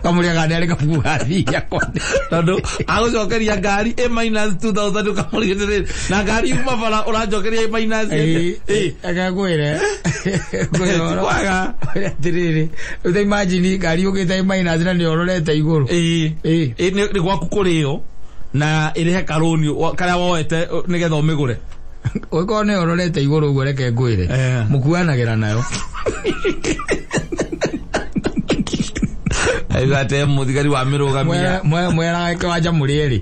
Kamũrĩa gani arĩ kabuku ga thirĩ akwandĩke. Tondũ agũcokeria ngari ĩ minus 2,000 ũkamũria atĩrĩrĩ, na ngari yuma bara ũranjokeria ĩ minus Reke ngwĩre. Kwaga. Atĩrĩrĩ, rĩu ta imagine ngari yũkĩte ĩ minus na nĩ ũrorete igũrũ. Nĩ gwaku kũrĩo na ĩrĩhe karũni karĩa woete nĩgetha ũmĩgũre. Ũngĩkorwo nĩ ũrorete igũrũ ũguo reke ngwĩre. Mũkuanagĩra nayo. Aigate mũthigari wa mĩrũgamia. Mweraga kĩwanja mũrĩ erĩ.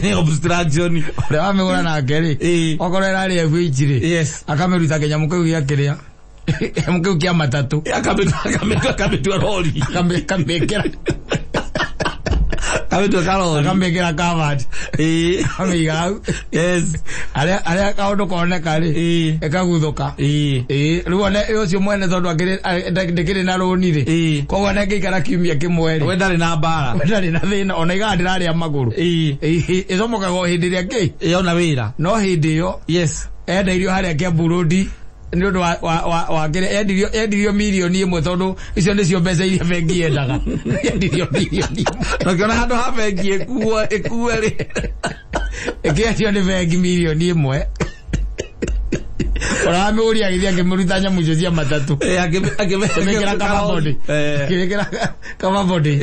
Nĩ obstruction. Ũrĩa wamĩgũra nake rĩ, okorwo ĩrarĩ FH rĩ, Yes. akamĩruta kĩnyamũ kĩu gĩa kĩrĩa. Kĩnyamũ kĩu kĩa matatũ. Akamĩtua rori. Akamĩkĩra. Kamĩtua karori. Akamĩkĩra covered. Akamĩiga hau. Yes. Arĩa kaũndũ koneka rĩ, ĩkaguthũka. Rĩu one ũcio mwene tondũ ndĩkĩrĩ na rũni rĩ. Koguo ona ĩngĩikara kiumia kĩmwe rĩ. We ndarĩ na mbara. We ndarĩ na thĩna ona igaga ndĩrarĩa magũrũ. Ĩcomokaga o hĩndĩ ĩrĩa kĩ? Yona wĩra. No hĩndĩ ĩyo. Yes. Endeirio harĩa Kiambu Road nĩ ũndũ wa kĩrĩa endirio 1,000,000 tondũ icio nĩcio mbeca iria bengi yendaga. Endirio 1,000,000. Na ũkĩona handũ ha bengi ĩkue rĩ. Ĩkĩendio nĩ bengi 1,000,000. Ũramĩũria agĩthiĩ akĩmĩruta nyamũ icio cia matatũ. Akĩmĩkĩra cover body. Akĩmĩkĩra cover body.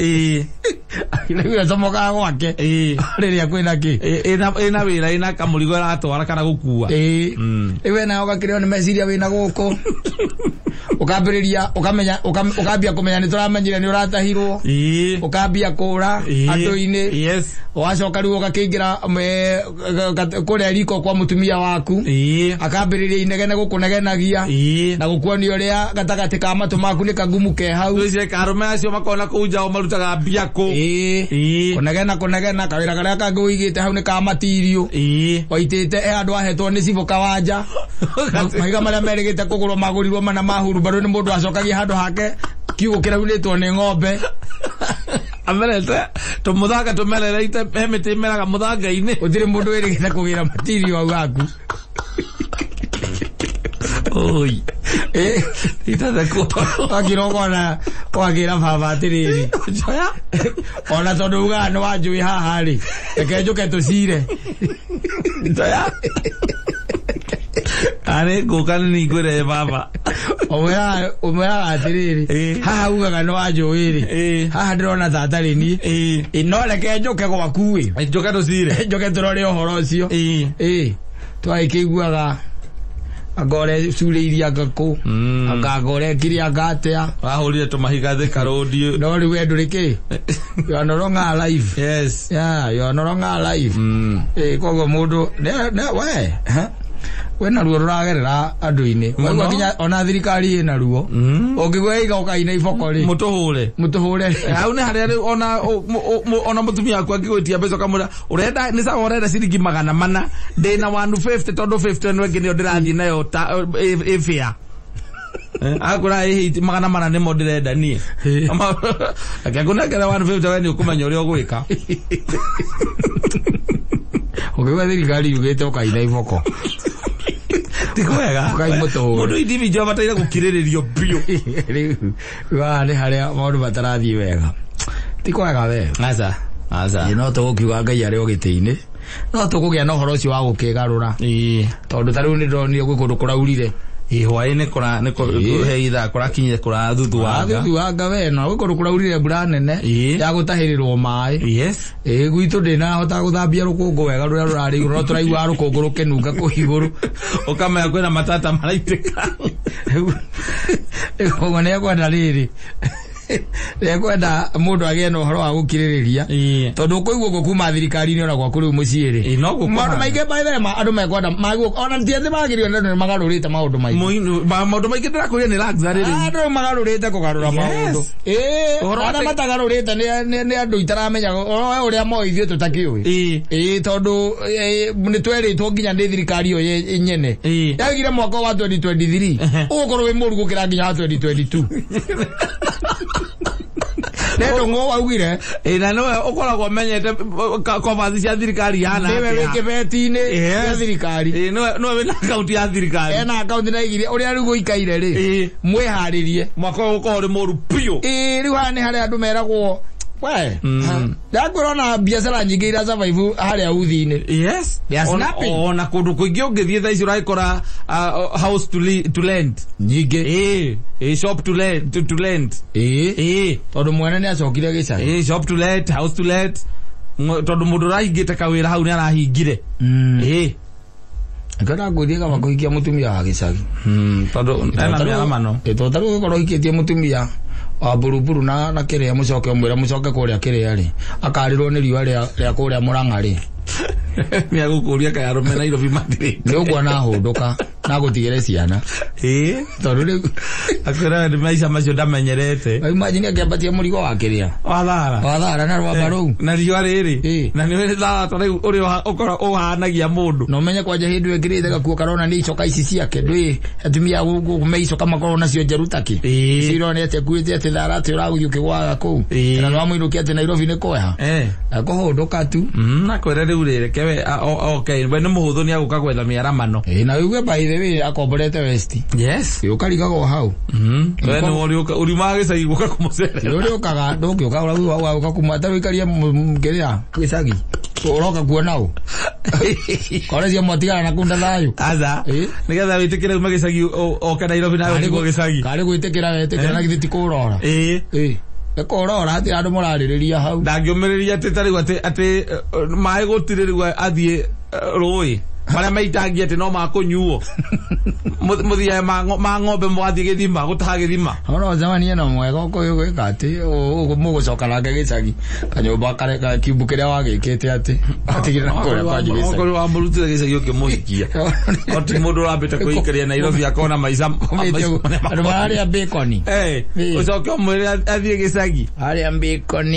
Rĩu ĩcomokaga gwake. Rĩrĩa kwĩna kĩ? Ĩna wĩra ĩna kamũrigo ĩratwara kana gũkua. Rĩu we nawe ũgakĩrĩo nĩ meciria wĩna gũkũ. Ũkambĩrĩria ũkamenya ũkambia kũmenya nĩ tũramenyire nĩ ũratahirwo. Ũkambia kũra andũ-inĩ. Yes. Ũgacoka rĩu ũgakĩingĩra kũrĩa riko kwa mũtumia waku. Akambĩrĩria inegene gũkũnegenagia. Na gũkuonia ũrĩa gatagatĩ ka matũ maku nĩ kagumu ke hau. Rĩu arũme acio makona kũu nja o marutaga mbia kũ. Kũnegena kũnegena kawĩra karĩa kangĩ ũigĩte hau nĩ ka matirio. Waitĩte he andũ ahetwo nĩ cibũ kawanja. Mahiga marĩa merĩgĩte kũgũrwo magũrirwo mana mahuru bado nĩ mũndũ acokagia handũ hake kiugũ kĩraunĩtwo nĩ ng'ombe. Amerete tũmũthanga tũmerereite he mĩtĩ ĩmeraga mũthanga-inĩ. Gũtirĩ mũndũ wĩrĩgĩte kũgĩra matirio hau haku. Oi. Wakirogona wagira baba atiriri ona tondu ugaga nĩ wanjũĩ haha rĩ reke njũke tũcire njoya arĩ ngũka nĩ ngwĩre baba ũmwĩraga atĩrĩrĩ haha ugaga nĩ wanjũĩ rĩ haha ndĩrona ta atarĩ niĩ no reke njũke gwaku ĩ njoke tũcire njoke tũrore ũhoro ũcio twagĩkĩiguaga angore curĩirie anga kũ anga angore kire anga atĩa wahũrire tũmahiga thĩ karũndi no rĩu we ndũrĩ kĩ you are no longer alive. Yes, yeah, you are no longer alive. Koguo mũndũ we we na ruo rũragerera andũ-inĩ nginya ona thirikari ĩna ruo ũngĩgwa iga ũkaina iboko rĩ mũtũhũre hau nĩ harĩa rĩu ona mũtumia waku angĩgwĩtia mbeca ũkamwĩra ũrenda nĩ sawa ũrenda ciringi 400 ndĩna 150 tondũ 50 ĩno ĩngĩ nĩyo ndĩrathiĩ nayo ĩbĩa akũra ĩhĩ 400 nĩmo ndĩrenda niĩ reke ngũnengere 150 we nĩ ũkũmenya ũrĩa ũgwĩka ũngĩgwa thirikari yugĩte ũkaina iboko ti kwega mũndũ individual abataire gũkirĩrĩrio biũ rĩu haha nĩ harĩa maũndũ matarathiĩ wega ti kwega we aca aca no tũgũkiuga Ngai arĩ o gĩtĩ-inĩ no tũkũgĩa na ũhoro ũcio wa gũkĩgarũra tondũ ta rĩu nĩ ndonire gwĩ kũndũ kũraurire hwaĩ-inĩ he ithaa kũrakinyire kũrathuthuanga we na gwĩ kũndũ kũraurire mbura nene ya gũtahĩrĩrwo maĩ gwitũ ndĩnahota gũthambia rũkũngũ wega rũrĩa rũrarĩ igũrũ no tũraiguaga rũkũngũ rũkĩnunga kũu igũrũ ũkamenya kwĩna matata maraitĩka koguo nĩekwenda rĩrĩ nĩekwenda mũndũ agĩe na ũhoro wa gũkirĩrĩria tondũ ũkũigua ũguo kuma thirikari-inĩ ona gwaku rĩu mũciĩ rĩ maũndũ maingĩ by the way andũ mekwenda ona ti atĩ magĩrĩire nĩ andũ nĩmagarũrĩte maũndũ maingĩ maũndũ maingĩ ndĩrakwĩra nĩ luxury rĩu andũ magarũrĩte kũgarũra maũndũ arĩa matagarũrĩte nĩ andũ itaramenya ũrĩa moĩ ithuĩ tũtakĩũĩ tondũ nĩ twerĩtwo nginya nĩ thirikari ĩyo nyene yaugire mwaka wa 2023 ũgũkorwo wĩ mũru gũkĩra nginya wa 2022 Nendo ngo waugire na nowe ũkoragwo ũmenyete kobathi cia thirikari hana nĩwe wĩ kĩbeti-inĩ gĩa thirikari nĩwe wĩna akaunti ya thirikari ena akaunti na igire ũrĩa rĩu gũikaire rĩ mwĩharĩrie mwaka ũyũ ũkorwo ũrĩ mũru biũ rĩu haha nĩ harĩa andũ meragwo we ndakwĩra ona biacara nyingĩ ira survive harĩa uthi-inĩ yes ona kũndũ kũingĩ ũngĩthiĩ thaa ici ũragĩkora house to lend nyingĩ shop to lend tondũ mwene nĩ acokire gĩcagi shop to let house to let tondũ mũndũ ũrahingĩte kawĩra hau nĩ arahingire Ngĩona ngwĩthiĩ kaba kũhikia mũtumia wa gĩcagi tondũ ena mĩaramano tondũ tarĩu ũgĩkorwo ũhikĩtie mũtumia wa buruburu na kĩrĩa mũcoke ũmwĩre mũcoke kũrĩa kĩrĩa rĩ akarĩrwo nĩ riũa rĩa kũrĩa Mũrang'a rĩ nĩ agũkũria kaĩ arũme Nairobi mathirĩte nĩ ũkuona ahũndũka na agũtigĩre ciana tondũ rĩu akwĩra nĩ maica macio ndamenyerete imagine akĩambatia mũrigo wa kĩrĩa wa thara na rwamba rũu na riũa rĩrĩ na nĩ thara ta rĩu ũrĩa ũkorwo ũhanagia mũndũ na ũmenye kwanja hĩndĩ ĩyo ĩkĩrĩte gakuo karona nĩ icoka ici ciake ndũĩ atumia gũkũ me icoka makorwo nacio njerũ takĩ ici irona atĩ akuĩte atĩ thara atĩ ũragũthiĩ ũkĩgwaga kũu kana nĩwamũinũkia atĩ Nairobi nĩ kweha akũhũndũka tu nakwĩra rĩu rĩ reke we okay we nĩ mũhũthũ nĩ agũka gwetha mĩaramano na ũigue by the way akomborete West yes ũkarigagwo hau we nĩ ũriumaga gĩcagi gũka kũmũcerera ũrĩa ũkaga ndũngĩũka ũka kuma ta ũikarie kĩrĩa gĩcagi ũroka kuona ũ kore cio mwatigana na kunda thayũ aca nĩgetha wĩtĩkĩre ume gĩcagi oke Nairobi nawe ũtigwo gĩcagi karĩ gwĩtĩkĩra wetĩkĩra na githĩ ti kũrora nĩ kũrora atĩ andũ mũrarĩrĩria hau ndangĩũmĩrĩria atĩ ta rĩu atĩ maĩ gũtirĩ rĩu athiĩ rũĩ marĩa maitangia atĩ no makũnyuo mũthiae ma ng'ombe mũgathiĩ gĩthima gũtaha gĩthima ona ũcemanie na mwega ũkũyũ gwĩka atĩ mũgũcoka nake gĩcagi kanyũmba kiumbu kĩrĩa wagĩkĩte atĩ atigire na kũrĩa kwanyu gĩcagi okorwo wamũrutire gĩcagi ũkĩmũhikia oti mũndũ ũrambĩte kũikaria Nairobi akona maica andũ mararĩa bacon ũcoke ũmwĩre athiĩ gĩcagi arĩa bacon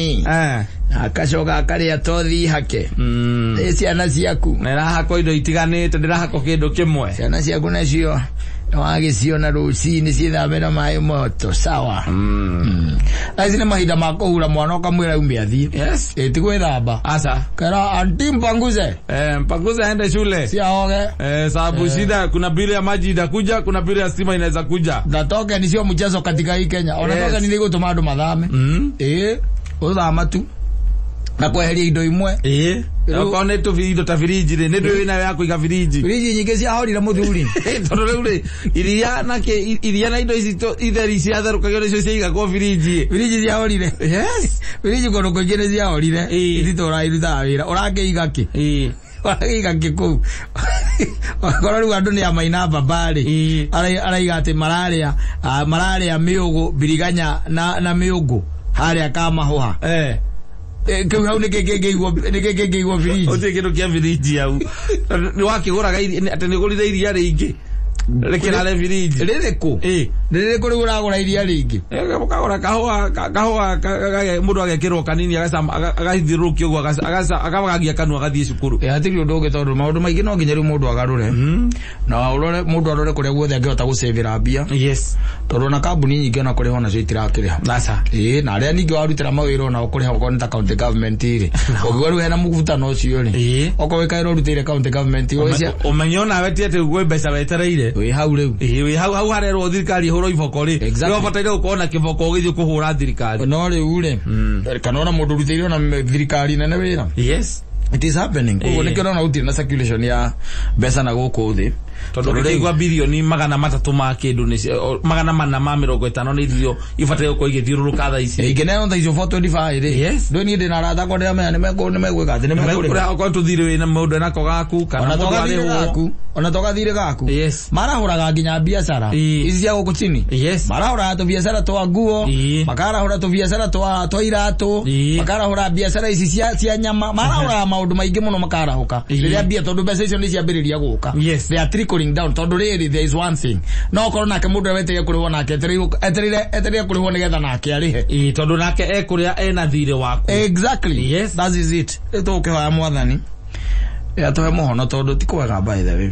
akacoka akarĩa tothi hake nĩ ciana ciaku na ĩrahakwo indo itiganĩte ndĩrahakwo kĩndũ kĩmwe ciana ciaku nacio Wagĩciona rũcinĩ ciĩthambe na maĩ moto sawa. Thaa ici nĩ mahinda ma kũhura mwana ũkamwĩra ume athiĩ. Yes. Ĩ ti gwĩthamba. Asa. Kera anti mpanguze. Mpanguze aende shule. Si aoge. Sababu shida kuna bili ya maji itakuja, kuna bili ya stima inaweza kuja. Na token sio mchezo katika hii Kenya. Ona Yes. token nĩ gũtũma andũ mathame. Ũthama tu. Na kweheria indo imwe. Okorwo nĩ tũbirindo ta firiji rĩ, nĩ ndũĩ wĩnayo ya kũiga firiji. Firiji nyingĩ ciahorire mũthuri. Tondũ rĩu rĩ, iria na kĩ, iria na indo ici itheri ciatherũkagio nĩcio ciaigagwo firiji. Firiji ciahorire. Yes. Firiji kũndũ kũingĩ nĩ ciahorire. Ititũraga irutaga wĩra. Ũrakĩiga kĩ? Ũrakĩiga kĩ kũu? Okorwo rĩu andũ nĩ a maina mbamba rĩ, araiga atĩ mararĩa mĩũgũ, biriganya na mĩũngũ harĩa Kamahũha. Kĩu hau nĩkĩ kĩngĩigwo, nĩkĩ kĩngĩigwo firiji? Gũtirĩ kĩndũ kĩa firiji hau. Nĩ wakĩgũraga atĩ nĩ ũgũrire iria rĩingĩ. Rĩkĩrare firiji. Rĩrĩkũ? Rĩrĩkũ rĩu ũragũra iria rĩingĩ? Ũkagũra kahũa, kahũa, mũndũ agekĩrwo kanini, agacithirũrũkia ũguo, akagagia kanua agathiĩ cukuru. Hatirĩ ũndũ ũngĩ tondũ maũndũ maingĩ no nginya rĩu mũndũ agarũre. Na ũrore, mũndũ arore kũrĩa guothe angĩhota gũcĩvĩra mbia. Yes. Tondũ ona kambuni nyingĩ ona kũrĩha onacio itirakĩrĩha. Aca. Na arĩa ningĩ warutĩra mawĩra onao kũrĩha okorwo nĩ ta county government rĩ. Ũngĩigua rĩu hena mũvutano ũcio rĩ. Okorwo wĩ kawĩra ũrutĩire county government, Ũmenye onawe ti atĩ gwĩ mbeca wetereire. Wĩ hau rĩu. Wĩ hau, hau harerwo thirikari ĩhũrwo iboko rĩ. Exactly. Nĩ ũbataire gũkorwo na kĩboko ũgĩthiĩ kũhũra thirikari. No rĩu rĩ, kana ona mũndũ ũrutĩire ona thirikari nene wĩra. Yes. It is happening. Koguo nĩkĩo ũrona gũtirĩ na circulation ya mbeca na gũkũ thĩ. Tondũ ũngĩigua birioni 300 ma kĩndũ nĩ 450 nĩ irio ibataire gũkorwo igĩthiũrũrũka thaa ici. Ingĩ nayo thaa icio 425 rĩ. Yes. Ndũĩ niĩ ndĩna arata akwa ndĩramenya nĩ megwĩka atĩ nĩ mekũrĩha. Nĩmekũrĩha okorwo tũthirĩ wĩna mũndũ enako gaku kana Ona mũndũ togathirĩ arĩhwo. gaku. Ona togathirĩ gaku. Yes. Marahũraga nginya biacara ici cia gũkũ chini. Yes. Marahũraga tũbiacara twa nguo, makarahũra tũbiacara twa iratũ, makarahũra biacara ici cia nyama, marahũraga maũndũ maingĩ mũno makarahũka. Rĩrĩa mbia tondũ mbeca icio nĩ ciambĩrĩria gũka. Yes. They are trickling down tondũ rĩrĩ there is one thing. No okorwo nake mũndũ ũrĩa wetereire kũrĩhwo nake etereire kũrĩhwo nĩgetha nake arĩhe. Tondũ nake ekũrĩa ena thirĩ waku. Exactly. Yes. That is it. Rĩu tũgũkĩhoya Mwathani atũhe mũhono tondũ ti kwega by the way.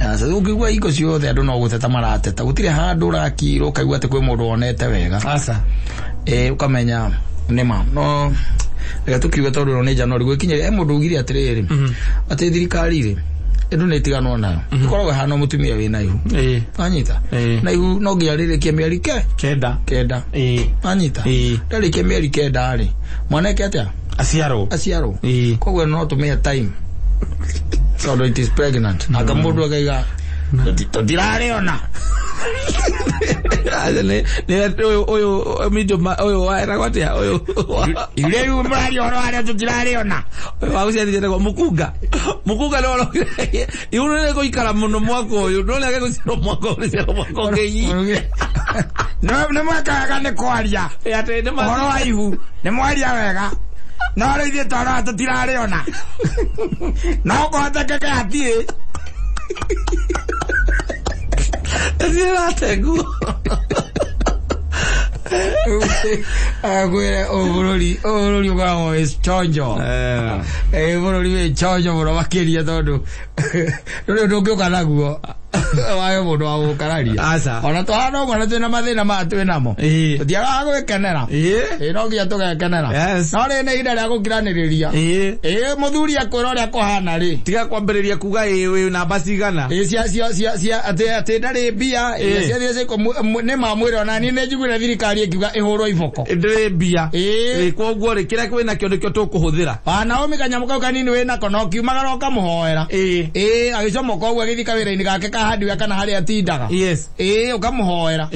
Aca ũngĩigua hingo ciothe andũ no gũteta marateta gũtirĩ handũ ũrakirwo ũkaigua atĩ kwĩ mũndũ wonete wega. Aca. Ũkamenya nĩma no reke tũkiuge tondũ ĩno nĩ January gwĩkinyĩria he mũndũ ugire atĩrĩrĩ atĩ thirikari rĩ ĩndũ nĩ ĩtiganwo nayo ĩkoragwo ĩhana mũtumia wĩna ihu. Wanyita? Na ihu no nginya rĩrĩkie mĩeri kenda. Kenda. Wanyita? Rĩrĩkie mĩeri kenda rĩ mwana eke atĩa? Aciarwo. Aciarwo. Koguo no tũmĩhe time tondũ it is pregnant. Nake mũndũ akaiga tũtirarĩona. Ũyũ minjo ũyũ waeragwo atĩa ũyũ Iria rĩu mũraria ũhoro warĩo tũtirarĩona. Ũyũ wa gũciarithia etagwo Mũkunga. Mũkunga nĩ orokire ihu nĩ rĩgũikara mũno mwaka ũyũ no rĩage gũciarwo mwaka ũyũ rĩciarwo mwaka ũngĩ. Nĩ mweka wega nĩ kwaria Atĩ nĩ ũhoro wa ihu nĩ mwaria wega no rĩu ithuĩ twarora tũtirarĩona no kũhotekeke hatirĩ. Ĩtirate nguo. Akwĩre ũyũ bũrũri ũkoragwo wĩ chonjo. Bũrũri wĩ chonjo mũno makĩria tondũ ndũrĩ ũndũ ũngĩũka naguo wage mũndũ wa gũkararia. Aca. Ona tũhana ũguo na twĩna mathĩna maya twĩ namo. Tũtiagaga gwĩkenera. No nginya tũgekenera. Yes. No rĩrĩ nĩ ihinda rĩa gũkiranĩrĩria. Mũthuri akwĩra ũrĩa kũhana rĩ. Tiga kwambĩrĩria kuga wĩ namba cigana. Cia atĩ ndarĩ mbia, ciathiĩ nĩ mamwĩra ona niĩ nĩ njiguire thirikari ĩkiuga ĩhũrwo iboko. Ndĩrĩ mbia. Koguo rĩ kĩrĩa kwĩna kĩo nĩkĩo tũkũhũthĩra. Wa Naomi kanyamũ kau kanini wĩnako no kiumagara ũkamũhoera. Agĩcomoka ũguo agĩthiĩ kawĩra-inĩ gake ka hardware kana harĩa atindaga. Yes. Ũkamũhoera.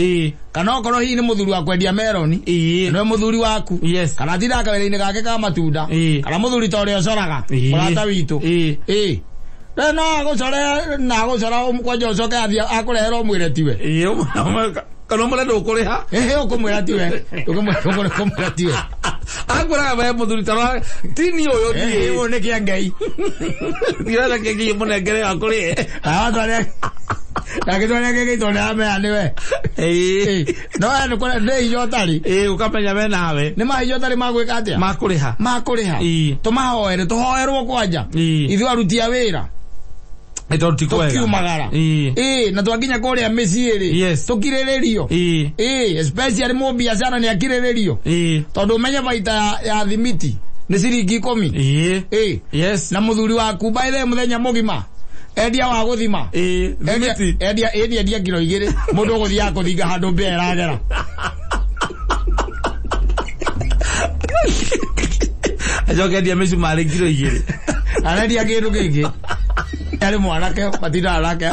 Kana okorwo hihi nĩ mũthuri wa kwendia meroni. Nĩwe mũthuri waku. Yes. Kana atindaga kawĩra-inĩ gake ka matunda. Kana mũthuri ta ũrĩa ũcoraga. Mũrata witũ. No agũcore na agũcora kwanja ũcoke athiĩ akũrehere ũmwĩre tiwe. Kana ũmwĩre ndũkũrĩha. Ũkũmwĩra tiwe. Ũkũmwĩra tiwe. Akwĩraga we mũthuri ta tini ũyũ niĩ. Ũyũ nĩ kĩengei. Ndirenda kĩengei mũnengere akũrĩhe. Nake twarĩa kĩengei tondũ nĩaramenya nĩwe. No we nĩ kũrĩa nĩ hinya ũtarĩ. Ũkamenya we nawe. Nĩ mahinya ũtarĩ ma gwĩka atĩa? Makũrĩha. Makũrĩha. Tũmahoere, tũhoerwo kwanja. Ithuĩ aruti a wĩra. Ĩtondũ ti kwega. Tũkiumagara. Ĩĩ. Ĩ na twakinya kũrĩa mĩciĩ rĩ, Yes. tũkirĩrĩrio. Ĩĩ. Ĩ especially mũbiacara nĩ akirĩrĩrio. Ĩĩ. Tondũ ũmenye baita ya thimiti nĩ ciringi 10. Ĩĩ. Ĩ. Yes. Na mũthuri waku by the way mũthenya mũgima endia wa gũthima. Ĩĩ. Thimiti. Endia endia endia kiro 2 mũndũ ũgũthiaga kũthinga handũ mbĩa ĩragera. Acoke endia mĩcumarĩ kiro 2. Arendia kĩndũ kĩngĩ. Arĩ mwanake matindaga nake.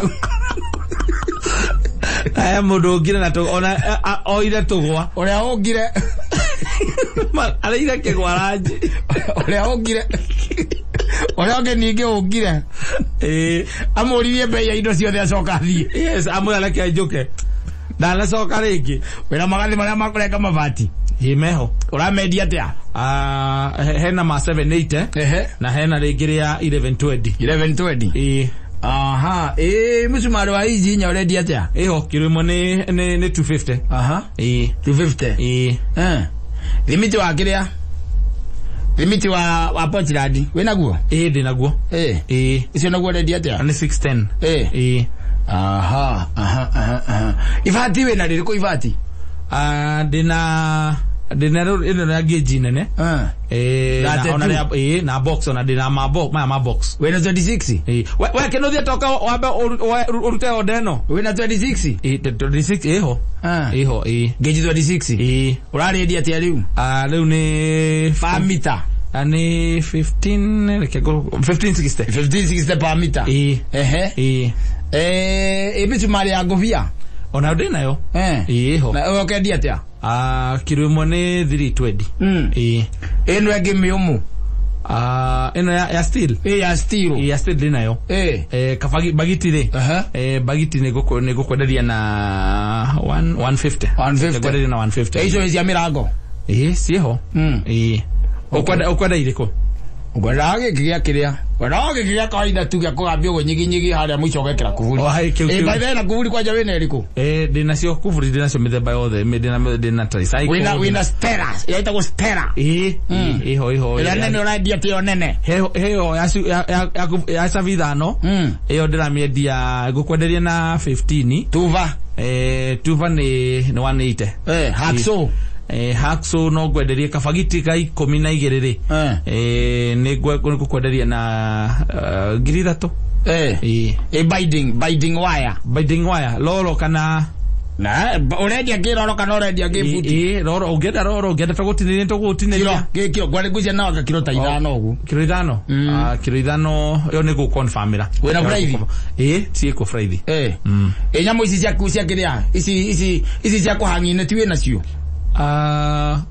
Aya mũndũ ũngire na ona oire tũgwa. Ũrĩa ũngire. Areire kĩgwa ranji. Ũrĩa ũngire. Ũrĩa ũngĩ ningĩ ũngire. Ĩĩ. Amũririe bei ya indo ciothe acoka athiĩ. Yes, amwĩra reke njũke. Ndanacoka rĩngĩ. Wĩna magathĩ marĩa makũrenga mabati. Ĩĩ meho. Ũramendia atĩa? Hena ma 780. Ehe. Na hena rĩngĩ rĩa 1120. 1120. Ĩĩ. Aha, ĩĩ mũcumarĩ wa inji 4 ũrendia atĩa? Ĩho kiro ĩmwe nĩ 250. Aha. Ĩĩ. 250. Ĩĩ. Eh. Thimiti wa kĩrĩa? Thimiti wa Portland wĩnaguo? Ĩĩ ndĩnaguo. Ĩĩ. Ĩĩ. Icio naguo ũrendia atĩa? Nĩ 610. Ĩĩ. Ĩĩ. Aha, aha, aha, aha. Ibati wĩna rĩrĩkũ ibati? Ndĩna ĩno ya gauge nene. Ĩĩ. Na ona ĩĩ na box ona ndĩna ma box maya ma box. Wĩna 26? Ĩĩ. We kĩnũthia toka wambe ũrute order ĩno. Wĩna 26? Ĩĩ 26 ĩho. Ĩho ĩĩ. Gauge 26? Ĩĩ. Ũrarĩendia atĩa rĩu? Rĩu nĩ per meter. Nĩ 15 reke 1560. 1560 per meter. Ĩĩ. Ehe. Ĩĩ. Ĩ mĩcumarĩ ya ngũbia? Ona ndĩnayo. Ĩĩ ĩho. Na ũkendia atĩa? Kiro ĩmwe nĩ 320. Ĩĩ. Ĩno ĩngĩ mĩũmũ? Ĩno ya steel. Ĩĩ ya steel. Ĩĩ ya steel ndĩnayo. Ĩĩ. Kabagi bagiti rĩ. Bagiti nĩ ngũkwenderia na 150. 150. Ngwenderia na 150. Icio nĩ cia mĩrango? Ĩĩ ciĩho. Ĩĩ. Ũkwenda irĩkũ? Ngwendaga gĩkĩ gĩa kĩrĩa. Ngwendaga gĩkĩ gĩa kawaida tu gĩa kũgambia ũguo nyiginyigi harĩa mũico ũgekĩra kuburi. Ĩĩ by the way na kuburi kwanja wĩna ĩrĩkũ? Ĩĩ ndĩnacio kuburi ndĩnacio mĩthemba yothe ndĩna tricycle. Wĩna Stella. Ĩtagwo Stella. Ĩĩ ĩho ĩho. Ĩrĩa nene ũrendia atĩ ĩyo nene? Heho ya cabi 5. Ĩyo ndĩramĩendia ngũkwenderia na 15. Tuva. Tuva nĩ 180. Hacksaw. Hacksaw no ngwenderie kabagiti ka 12 rĩ. Nĩ ngũkwenderia na 3,000. Ĩĩ. Binding wire. Binding wire loro kana na ũrendia kĩroro kana ũrendia kĩbuti? Ĩĩ roro ũngĩenda roro ũngĩenda tũgũtinĩria tũgũtinĩria. Kiro ngwĩciria no anga kiro ta 5 ũguo. Kiro 5? Kiro 5 ĩyo nĩ gũconfirmĩra. Wĩna Friday? Ĩĩ ciĩkuo Friday. Ĩĩ. Ĩ nyamũ ici ciaku cia kĩrĩa ici ici cia kũhang'inĩ ti wĩnacio?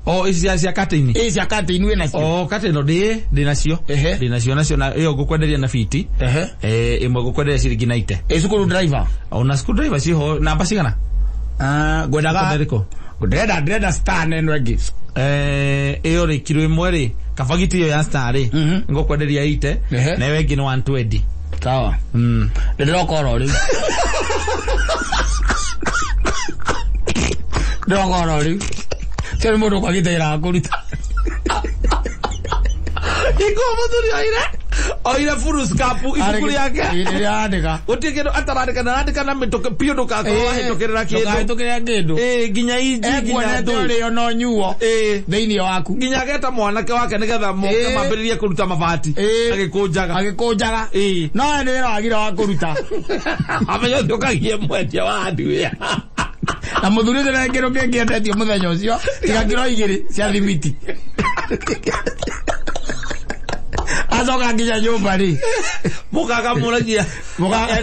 O ici cia curtain. Ĩĩ cia curtain wĩnacio. O curtain no ndĩnacio. Ndĩnacio nacio na ĩyo ngũkwenderia na fiti. Ĩmwe ngũkwenderia ciringi 90. Ĩ screw driver? Ona screw driver ciho namba cigana? Ngwendaga ndĩrenda star neno ĩngĩ. Ĩyo rĩ kiro ĩmwe rĩ kabagiti ĩyo ya star rĩ ngũkwenderia 80 na ĩyo ĩngĩ nĩ 120. Sawa. Ndĩroka oro rĩu. Ndĩroka oro rĩu. Cio nĩ mũndũ ũkwagĩte wĩra wa kũruta. Iko mũthuri oire oire furuskapu ibuku rĩake. Rĩrĩa arandĩka. Gũtirĩ kĩndũ atarandĩka na arandĩka na mĩtũkĩ biũ ndũgakorwo wahĩtũkĩrĩra kĩndũ. Ndũkahĩtũkĩrĩra kĩndũ. Ĩĩ nginya inji nginya Ekuonete ndũ. ũrĩo no nyuo. Ĩĩ. Thĩinĩ waku. Nginya ageta mwanake wake nĩgetha moke mambĩrĩrie kũruta mabati. Agĩkũnjaga. Agĩkũnjaga. Ĩĩ. No we nĩ wĩra wagire wa kũruta. Amenya ũcio ũkagie mwendia wa hardware. Na mũthuri ũcio nĩ kĩndũ kĩngĩ endetio mũthenya ũcio tiga kiro 2 cia thimiti. Acoka nginya nyũmba rĩ. Mũkaga mũragia.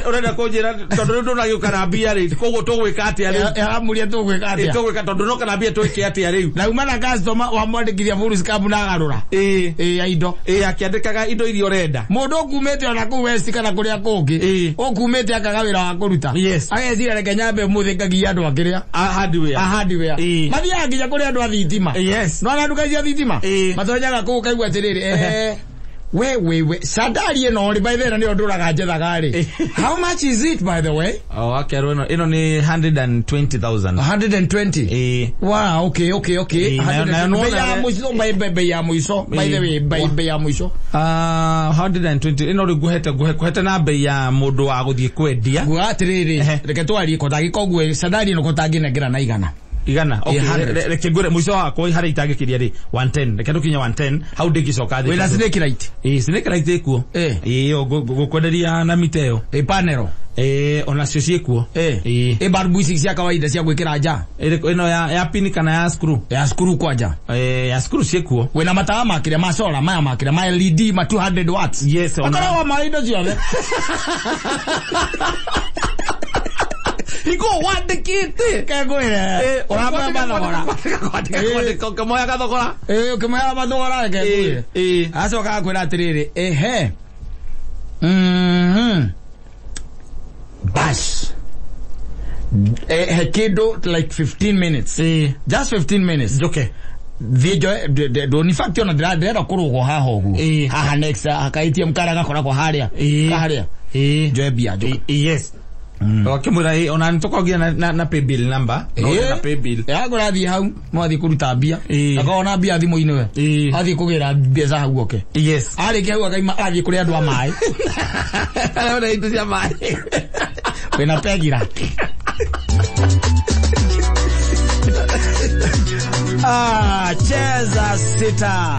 Ũrenda kũnjĩra tondũ rĩu ndũnagĩũka na mbia rĩ koguo tũgwĩka atĩa rĩu? Aramũria tũgwĩka atĩa? Tũgwĩka tondũ noka na mbia twĩke atĩa rĩu? Na uma na customer wamwandĩkithia full na agarũra. Ĩĩ. Ĩĩ ya indo. Ĩĩ akĩandĩkaga indo iria ũrenda. Mũndũ ũkumĩte ona kũu West kana kũrĩa kũngĩ. Ĩĩ. Ũkumĩte akaga wĩra wa kũruta. Yes. Ageciria reke nyambe ũmũthĩ ngagie andũ a kĩrĩa. A hardware. A hardware. Ĩĩ. Mathiaga nginya kũrĩ andũ a thitima. Yes. No na nduka cia thitima. Ĩĩ. Matonyaga kũu ũkaigua atĩrĩrĩ. We sandari ĩno rĩ, by the way, nĩyo ndũraga njethaga rĩ, how much is it, by the way? O akerwo ĩno nĩ 120,000. 120? Ĩĩ. Wow, okay. Ĩĩ, nayo 120. Bei ya nĩwona- mũico, bei ya mũico, by the way, bei ya mũico. Ah, 120 ĩno rĩu nguhete na bei ya mũndũ wa gũthiĩ kwendia. Nguga atĩrĩrĩ, Ehe. reke twarie koguo sandari ĩno kotangĩnengera na igana. Igana, okay. 100. Reke ngwĩre mũico wakwa harĩa itangĩkiria rĩ, 110. Reke tũkinye 110 hau ndĩngĩcoka thĩ. Wĩna snake light? Ĩĩ, snake light ĩkuo. Ĩĩ. Ĩĩ, ngũkwenderia na mita ĩyo. Ĩ panel? Ĩĩ, onacio ciĩkuo. Ĩ. Ĩĩ. Ĩ balbu ici cia kawaida cia gwĩkĩra nja? Ĩrĩkũ? Ĩno ya pin kana ya screw? Ya screw kwanja. Ĩĩ, ya screw ciĩkuo. Wĩna matawa makĩria ma solar, maya makĩria ma LED ma 200 watts? Yes, ona- Akoragwo ma indo ciothe. Iko wandĩkĩte. Kengwĩre ũramaya mathogora. Kwandĩka ũkĩmoya gathogora. Ĩ, ũkĩmoya mathogora, reke ngwĩre. Ĩĩ. Acoka akwĩra atĩrĩrĩ, ehe, bas, he kĩndũ like 15 minutes. Ĩĩ. Just 15 minutes. Njoke. Thiĩ njoe in fact ona ndĩrenda kũrũgwo haha ũguo. Ĩĩ. Haha next ka ATM karĩa gakoragwo harĩa. Ĩĩ. Harĩa. Ĩĩ. Njoe mbia njoke. Yes. Wakĩmwĩra ĩ, ona nĩtũkoragwo na paybill number. No Ĩĩ. na paybill. Yagũra thiĩ hau mwathiĩ kũruta mbia. Ĩĩ. Akorwo na mbia thimũ-inĩ we. Ĩĩ. Athiĩ kũgĩra mbeca hau oke. Yes. Arĩkia hau akaima athiĩ kũrĩ andũ a maĩ. Arĩa indo cia maĩ. Wĩna pegira. Ah, cheza sita.